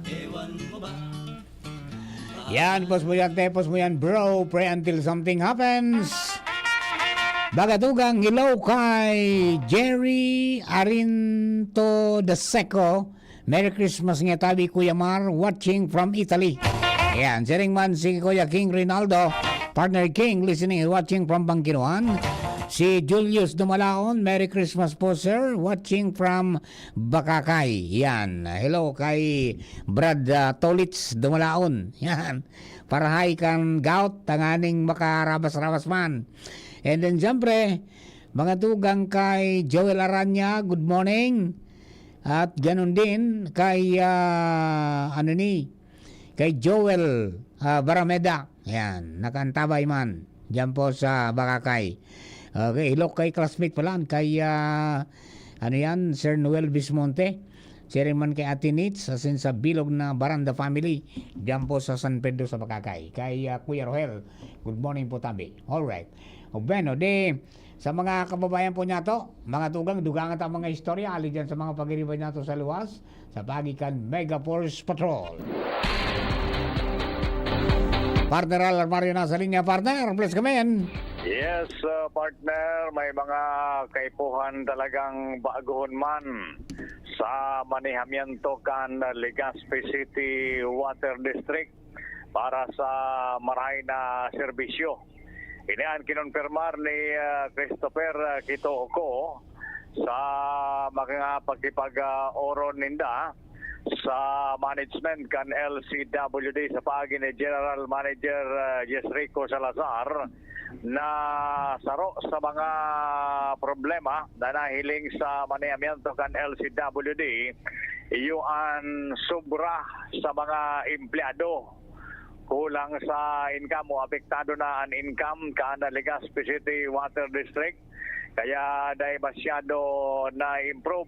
Ewan mo ba? Yan, pos mo yan, tepos mo yan, bro. Pray until something happens. Mga tugang, hello kay Jerry Arinto de Seco. Merry Christmas nga tabi, Kuya Mar, watching from Italy. Ayan, siring man si Kuya King Rinaldo, partner King, listening and watching from Bangkinuan. Si Julius Dumalaon, Merry Christmas po, sir, watching from Bakakay. Yan, hello kay Brad, ah, Tolits Dumalaon. Yan, parahay kan gout, tanganing makarabas-rabas man. And then, siyempre, mga tugang kay Joel Aranya, good morning. At ganun din kay, ah, ano ni, kay Joel, ah, Barameda. Yan, nakaantabay man diyan po sa Bakakay. Okay, hello kay classmate pala, kay, ah, ano yan, Sir Noel Bismonte. Siring man kay Ate Nits, asin sa bilog na Baranda family, diyan po sa San Pedro sa Bakakay. Kay, ah, Kuya Rohel, good morning po, tabi. Alright. O, bueno, di, sa mga kababayan po niyato, mga tugang, dugangan ta ang mga istorya, ali dyan sa mga pagiriba niyato sa luwas, sa paagi kan Mega Force Patrol. Partner Al Armario nasa linya, partner. Please come in. Yes, uh, partner, may mga kaipuhan talagang baguhon man sa manehamiento kan Legazpi City Water District para sa marahay na serbisyo. Ini an kinonpirmar ni, ah, Christopher, ah, Quitoco sa mga pakipag-oron ninda sa management kan L C W D sa paagi ni General Manager, ah, Jesrico Salazar, na saro sa mga problema na nahiling sa manehamiento kan L C W D, iyo an sobra sa mga empleyado. Kulang sa income o apektado na an income kan Legazpi City Water District, kaya dai masyado na-improve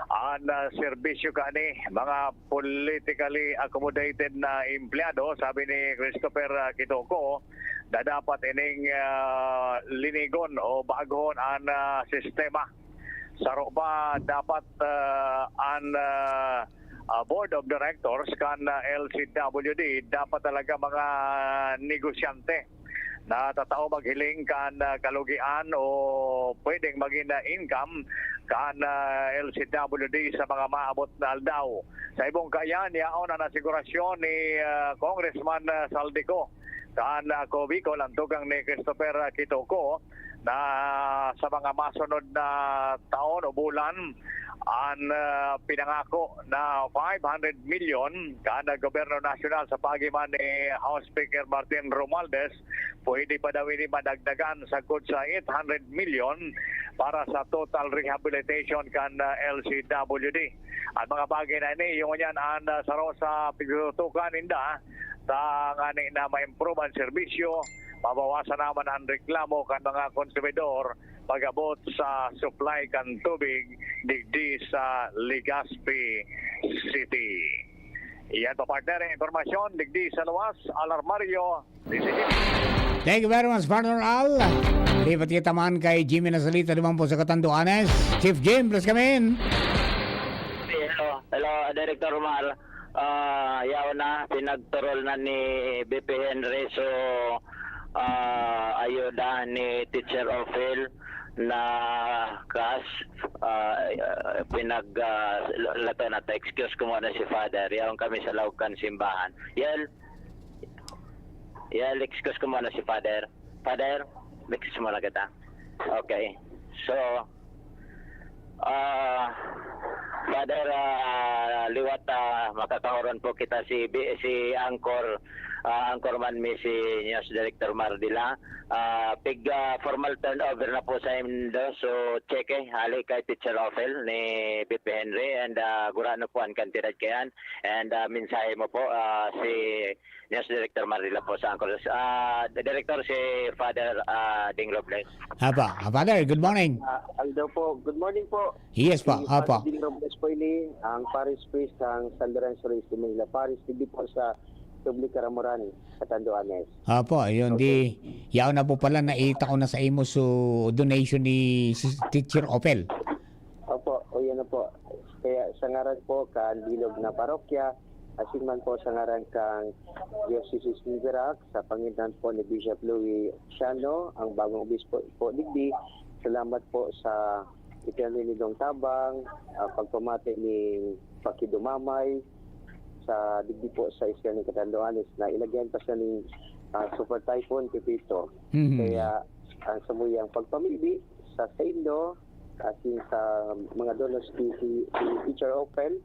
An, ah, serbisyo kani, mga politically accommodated na empleyado, sabi ni Christopher, ah, Kitoko, na dapat ining, ah, linigon o baghon an, ah, sistema. Saro pa dapat, ah, an, ah, ah, Board of Directors kan, ah, L C W D dapat talaga mga negosyante na tatao maghiling kan, ah, kalugian o pwedeng magin, ah, income kan, ah, L C W D sa mga maabot na aldaw. Sa ibong kaiyan, yaon an asigurasyon ni, ah, Congressman, ah, Saldico kan, ah, Cubicol, ang tugang ni Christopher, ah, Kitoko, na sa mga masunod na taon o bulan, an, ah, pinangako na five hundred milyon kan, ah, Gobyerno Nasyonal sa paagi man ni House Speaker Martin Romualdez, pwede pa daw ini madagdagan sagkod sa eight hundred milyon para sa total rehabilitation kan, ah, L C W D. Ang mga bagay na ini, yung yan, an, ah, saro sa pagtutukan ninda, tangani na ma-improve ang serbisyo, mabawasan naman ang reklamo kan mga konsumidor pag-abot sa supply kan tubig digdi sa Legazpi City. Iyan pa, partner, ang impormasyon digdi sa luwas, Alarmario, D C T V. Thank you very much, partner Al. Lipat kita man kay Jimmy Nasalita naman po sa Catanduanes. Chief Jim, please come in. Hello, hello, Director Mar. Ah, yaw na, pinagturol na ni B P Henry. So, ah, ayuda ni Teacher Ophel na cash, ah, pinag, ah, lato na ta, excuse ko muna si Father. Yaon kami sa laog kan simbahan. Yel, Yel, excuse ko muna si Father. Father, excuse muna kita. Okay. So, ah, Father, ah, liwat, ah, makakaoron po kita si B-, si Anchor, ah, Anchorman mi si News Director Mardila. Ah, pig, ah, formal turnover na po sa indo. So, check eh, hali kay Teacher Ophel ni B P Henry and, ah, gurano po ang kantidad kayan. And, ah, mensahe mo po, ah, si News Director Mardila po sa Anchor. Ah, Director, si Father, ah, Ding Robles. Apa, ah, Father, good morning. Ah, Aldo po. Good morning po. Yes po, Si apa. Father Ding Robles po ini, ang parish priest ng San Lorenzo Reyes de Manila Parish, digdi po sa Public Caramoran, Catanduanes. Apo, ayun, di, yaon na po pala, naita ko na sa imo so donation ni si Teacher Ophel. Opo, o yan na po. Kaya sa ngaran po kan bilog na parokya, asin man po sa ngaran kang Diocese ni Virac, sa pangitan po ni Bishop Louis Siano, ang bagong obispo po digdi, salamat po sa ipinanlinidong tabang, ah, pagpamati ni Pakidumamay sa digdi po sa isla ni Catanduanes na ilagyan pa siya ni ah, Super Typhoon Pepito. Mhm. Kaya ang samuyang pagpamibi sa saindo, asin sa mga donors ni si, si Teacher Ophel,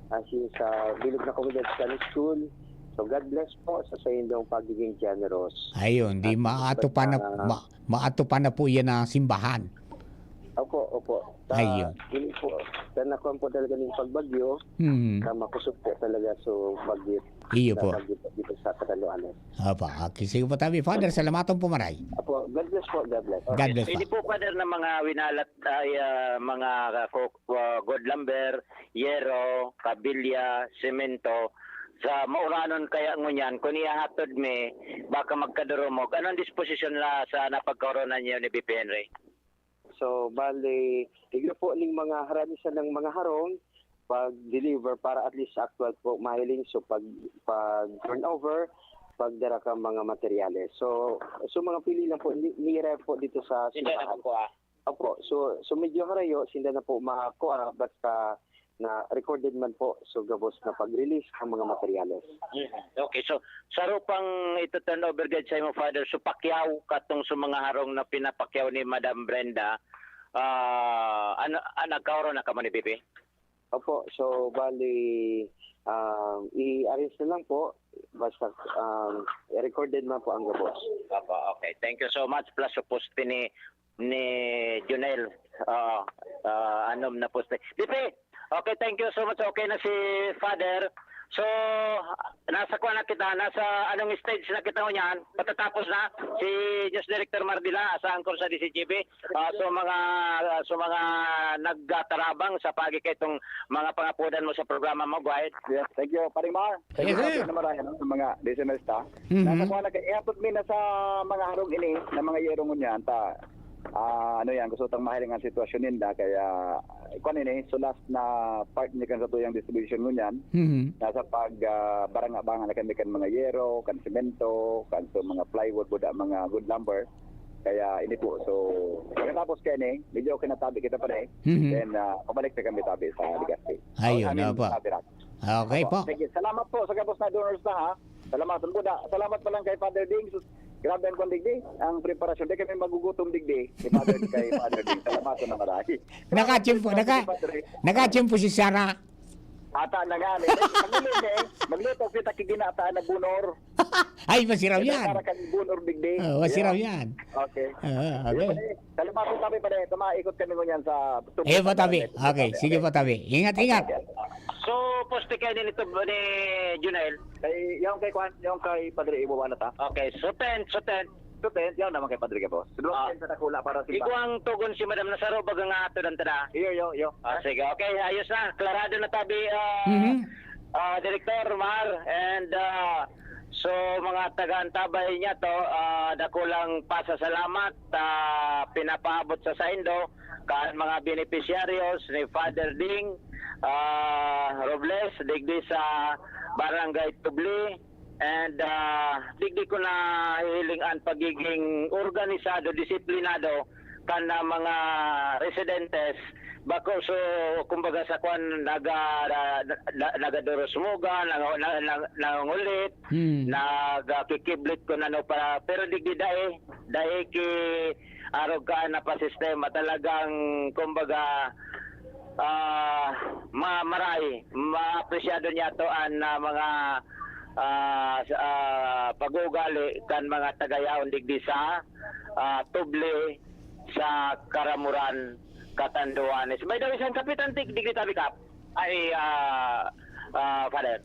asin sa bilog na komunidad sa school. So God bless po sa saindong pagiging generous. Ayun, di At maato pa na basta- ma, maato pa na po yan na simbahan. Opo, opo. Sa, Ayun. Ini po, sa nakuha po talaga ng pagbagyo, Hmm. na makusog po talaga so bagyo. Iyo sa po. Bagyo po dito sa Catanduanes. Apa, okay, sige po tabi. Father, salamaton po maray. Opo, God bless po, God bless. God bless Pwede po. po, Father, na mga winalat ay ah, mga ko- ah, gold lumber, yero, kabilya, semento, sa mauranon kaya ngunyan, kung ihahatod mi, baka magkadurumog. Anong disposisyon na sa napagkaoronan niyo ni B P Henry? So, bali, igwa po ning mga haranisan ng mga harong, pag-deliver para at least actual po mahiling. So, pag, pag turnover, pagdara ka mga materyales. So, so mga pili lang po, ni, nira po dito sa Hindi na simbahan. po ah. Opo, so, so medyo harayo, sinda na po makakuha, basta na recorded man po, so gabos na pag-release ang mga materyales. Mhm. Okay, so saro pang ito turnover gad sa imo, Father. So pakyaw katong sa mga harong na pinapakyaw ni Madam Brenda, ah, ano, ah, nagkaoro na kamo ni B P? Opo, so bali, um, i-arrange na lang po, basta um, recorded man po ang gabos. Opo, okay. Thank you so much. Plus suppose ni ni Junel. Oo. Ah, anom na poste. B P, okay, thank you so much. Okay na si Father. So, nasa kuwan na kita, nasa anong stage na kita ngunyan? Patatapos na si News Director Mardila sa Anchor sa D C G B. Ah, so mga so mga nagtatarabang sa pagi kaitong mga pangapodan mo sa programa mo, go ahead. Yes, thank you, Paring Mar. Thank Yes, you, sir. Paring Mar, ano, sa mga listeners ta. Mhm. Nasa kuwan na, ihatod mi na sa mga harong ini, na mga yero ngunyan, ta, ah, ano yan, gusto tang mahiling ang sitwasyon ninda, kaya, kuwan ini, so last na part ni kan sa tuyang distribution ngunyan, Mhm. nasa pag, ah, baranga-banga na kami kan mga yero, kan semento, kan so mga plywood, buda, mga good lumber. Kaya ini po, so, pagkatapos kaya ni, medyo kinatabi kita pa rin. Mhm. Then, ah, pabalik na kami tabi sa Legazpi. Ayun, I mean, opo. Sa Virac. Okay Opo. po. Sige, salamat po sa gabos na donors na, ha. Salamat po na. Salamat pa lang kay Father Ding. Sus, grabe ang kwan digdi. Ang preparasyon. Di kami magugutom digdi. Kay Father, kay Father Ding. Salamat na marami. Nakatsimpo, Salamat naka-, kay Padre. nakatsimpo si Sarah. Ata na nga, eh. Magluto, eh. Magluto kita kiginataan na bunor. Ay, masiraw Kaya yan. para kang bunor digdi. Oh, masiraw Yeah. yan. Okay. Ah, Sige, okay. pare. Salamat po kami, pare. Sa mga ikot kami ngunyan sa tubig Eh, po, sa tabi. barangay. Okay, sige po, tabi. Ingat, ingat. So, poste kayo din ito ni Junel? Kay, yung kay Kwan, yung kay Padre Ibo, ano ta? Okay, so ten, so ten. So ten, yan naman kay Padre Gabos. Sa duwang Ah. ten sa Dakula para sa Igwang tugon si Madam Nasaro, baga nga ato dan tada. Iyo, iyo, iyo. Ah, sige, okay, ayos na. Klarado na tabi, ah, Mhm. ah, Director Mar, and, ah, so, mga taga-antabay niya to, ah, dakulang pasasalamat, ah, pinapaabot sa saindo, kan mga benepisyaryo ni Father Ding, ah, Robles, digdi sa Barangay Tubli, and, ah, digdi ko nahihiling an pagiging organisado, disiplinado kan, ah, mga residentes. Bako, so, kumbaga sa kwan, naga-, na-, na-, nagadurusmugan, nang-, nang-, nang-, nangungulit, Hmm. nagkikiblit kun ano pa, pero digdi dai, dai ki arog ka na pa sistema. Talagang, kumbaga, ah, ma-, maray, maapresyado niya to an, ah, mga, ah, s-, ah, pag-uugali kan mga taga-yaon digdi sa, ah, Tubli, sa Karamuran, Catanduanes. By the way, saan kapitan tig-, digdi tabi, Kap? Ay, ah, ah, Father.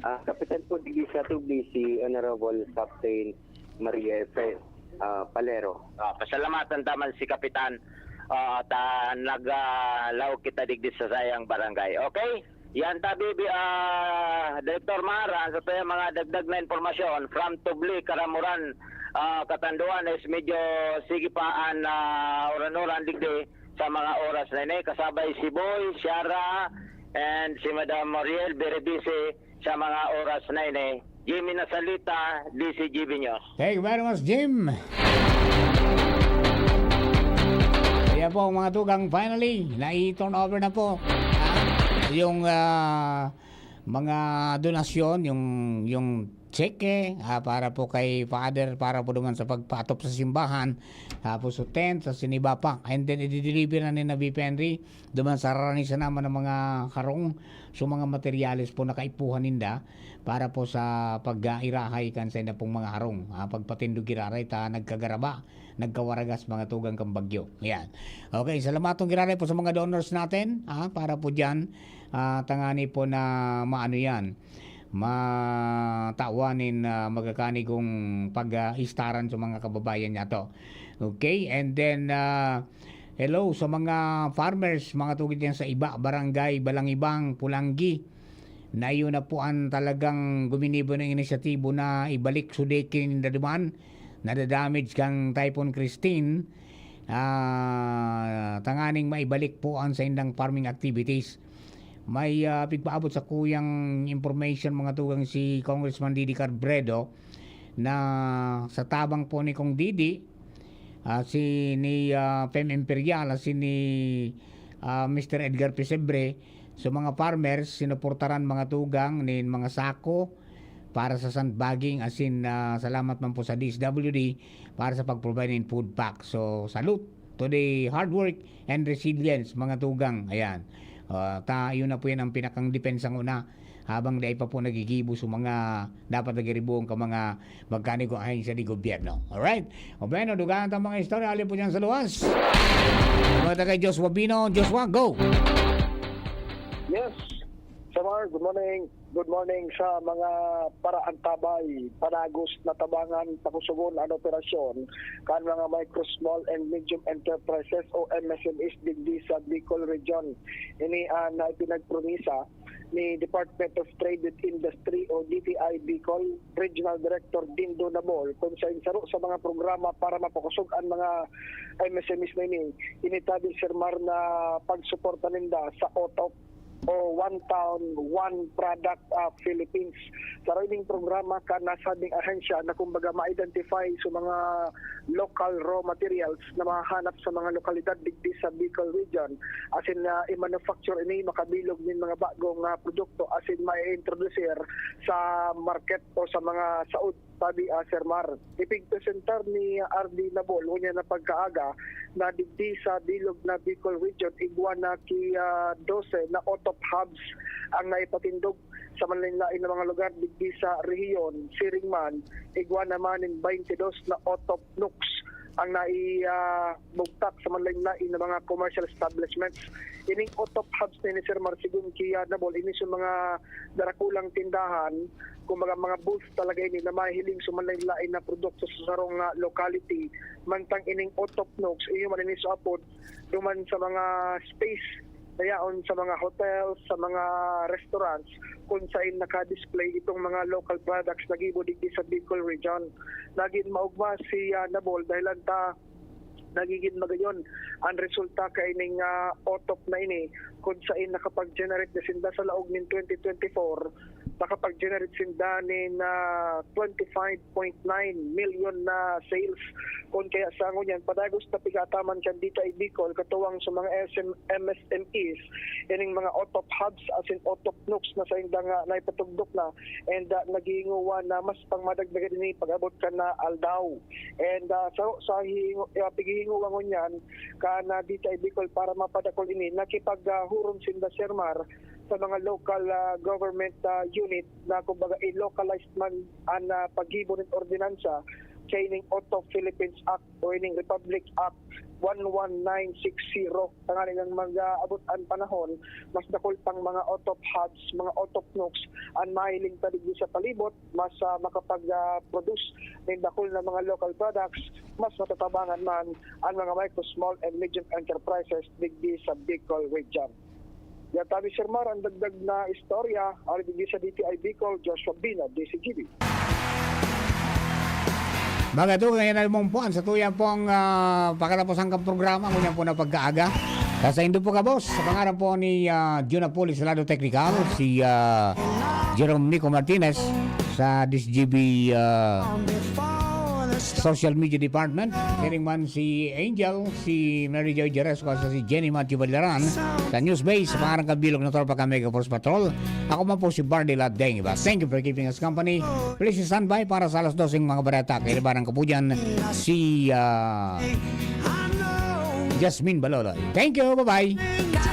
Ah, kapitan po digdi sa Tubli, si Honorable Captain Maria Efren, ah, Palero. Ah, pasalamatan ta man si Kapitan, ah, ta nag, ah, laog kita digdi sa sayang barangay. Okay? Yan ta, bibi, ah, Director Mar, ah, sa tuyang mga dagdag na impormasyon from Tubli, Karamuran, ah, Catanduanes, medyo sige pa an, ah, uran-uran digdi sa mga oras na ini. Kasabay si Boy, Shara, and si Madam Moriel, very busy sa mga oras na ini. Jimmy Nasalita, D C G B News. Thank you very much, Jim. Kaya po, mga tugang, finally, nai-turn over na po, ah, yung, ah, mga donasyon, yung, yung tseke, ah, para po kay Father, para po naman sa pagpatop sa simbahan, tapos sa tent, sa siniba pa. And then, i-deliver na ni Nabi Henry, duman sa raranisan naman ng mga karong, so mga materyales po na kaipuhan ninda para po sa pag-, ah, irahay kan sa inda pong mga harong. Ah, pagpatindog giraray ta nagkagaraba, nagkawaragas mga tugang kan bagyo. Yan. Okay, salamatong giraray po sa mga donors natin, ah, para po dyan, ah, tangani po na maano yan, matawan nin, ah, magkakanigong pag, ah, istaran sa mga kababayan niya to. Okay, and then, ah, hello sa mga farmers, mga tugid yan sa iba, Barangay Balangibang, Pulanggi, na iyo na po ang talagang guminibo ng inisyatibo na ibalik sudeki ninda duman, nadadamage kang Typhoon Christine, ah, tanganing maibalik po ang saindang farming activities. May, ah, pigpaabot sa kuyang information, mga tugang, si Congressman Didi Carbredo, na sa tabang po ni Kong Didi, ah, si ni, ah, Pem Imperial, si ni, ah, Mister Edgar Pesebre, so mga farmers, sinuportaran mga tugang nin mga sako para sa sandbagging, asin, ah, salamat man po sa D S W D para sa pag-provide nin food pack. So, salute to the hard work and resilience, mga tugang. Ayan. Ah, ta, yun na po yan ang pinakang depensa nguna habang dai pa po nagigibo sa mga dapat nagiribuon ka mga magkanigo ahensya di gobyerno. Alright? O bueno, dugaan ta mga istorya, alin po dyan sa luwas? Mga taga Joshua Bino, Joshua, go! Yes. Sa Good morning. Good morning sa mga paraantabay, panagos na tabangan, pakusugon an operasyon kan mga micro, small and medium enterprises o M S M Es digdi sa Bicol Region. Ini an ipinagpromisa ni Department of Trade and Industry o D T I Bicol Regional Director Dindo Nabol, kung sa insaro sa mga programa para mapakusog an mga M S M Es na ini, initabi, Sir Mar, na pagsuporta ninda sa OTOP o One Town, One Product, ah, Philippines. Sa ining programa kan nasabing ahensya na kumbaga ma-identify sa mga local raw materials na mahahanap sa mga lokalidad digdi sa Bicol Region. Asin na i-manufacture ini, makabilog nin mga bagong, ah, produkto asin ma-introduce sa market o sa mga saod, sabi, ah, Sir Mar. Ipigpresentar ni R D Nabol unya na pagkaaga na digdi sa bilog na Bicol Region, igwa na ki, ah, dose na OTOP hubs ang naipatindog sa manlain-lain na mga lugar digdi sa rehiyon. Siring man, igwa naman nin twenty-dos na OTOP nooks ang nai, ah, bugtak sa manlain-lain na mga commercial establishments. Ining OTOP hubs na ini, Sir Mar, sigon ki, ah, Nabol, ini sa mga darakulang tindahan, kumbaga mga booth talaga ini na mahiling sa manlain-lain na produkto sa sarong, ah, locality. Mantang ining OTOP nooks, iyo man ini sa apod, duman sa mga space na yaon sa mga hotels, sa mga restaurants, kung sain naka-display itong mga local products na gibo digdi sa Bicol Region. Nagin maugma si, ah, Nabol dahil anta nagigin magayon ang resulta kaining, ah, OTOP na ini, kung sain nakapag-generate na sinda sa laog nin twenty twenty-four, nakapag-generate sinda nin, ah, twenty-five point nine million na sales. Kun kaya sa ngunyan, padagos na pigataman kan D T I Bicol, katuwang sa mga S M, M S M Es, ining mga OTOP hubs asin OTOP nooks na saindang, ah, naipatugdok na and, ah, naghihinguwa na mas pang madagdagan ini pag-abot kan, ah, aldaw. And, ah, sa, sa hihingu-, ah, pighihinguwa ngunyan, kan, ah, D T I Bicol para mapadakul ini, nakipag, ah, hurom sinda, Sir Mar, sa mga local, ah, government, ah, unit na kumbaga i-localized man an, ah, paggibo nin ordinansa sa ining OTOP Philippines Act o ining Republic Act one one nine six zero. Tanganing mag-abot an panahon, mas dakul pang mga OTOP hubs, mga OTOP nooks an mahiling ta digdi sa palibot, mas, ah, makapag, ah, produce nin dakul na mga local products, mas matatabangan man an mga micro, small and medium enterprises digdi sa Bicol Region. Yan tabi, Sir Mar, ang dagdag na istorya, ari digdi sa D T I Bicol, Joshua Bina, D Z G B. Mga tugang, yan ang mong puan sa tuyang pong, ah, pakataposan kang programa, ngunyan po na pagkaaga. Sa saindo po, kabos, sa pangaran po ni, ah, Juna Polis, Lado Technical, si, ah, Jerome Nico Martinez, sa D Z G B, ah, Social Media Department. Siring man si Angel, si Mary Joy Jerez, sa si Jenny Matthew Baliran, sa News Base, sa pangaran kan bilog na tropa kan Mega Force Patrol. Ako man po si Barney Ladeng. Iba. Thank you for keeping us company. Please stand by para sa alas doseng mga bareta. Kailibaran ko po dyan si, ah, Jasmine Baloloy. Thank you. Bye-bye.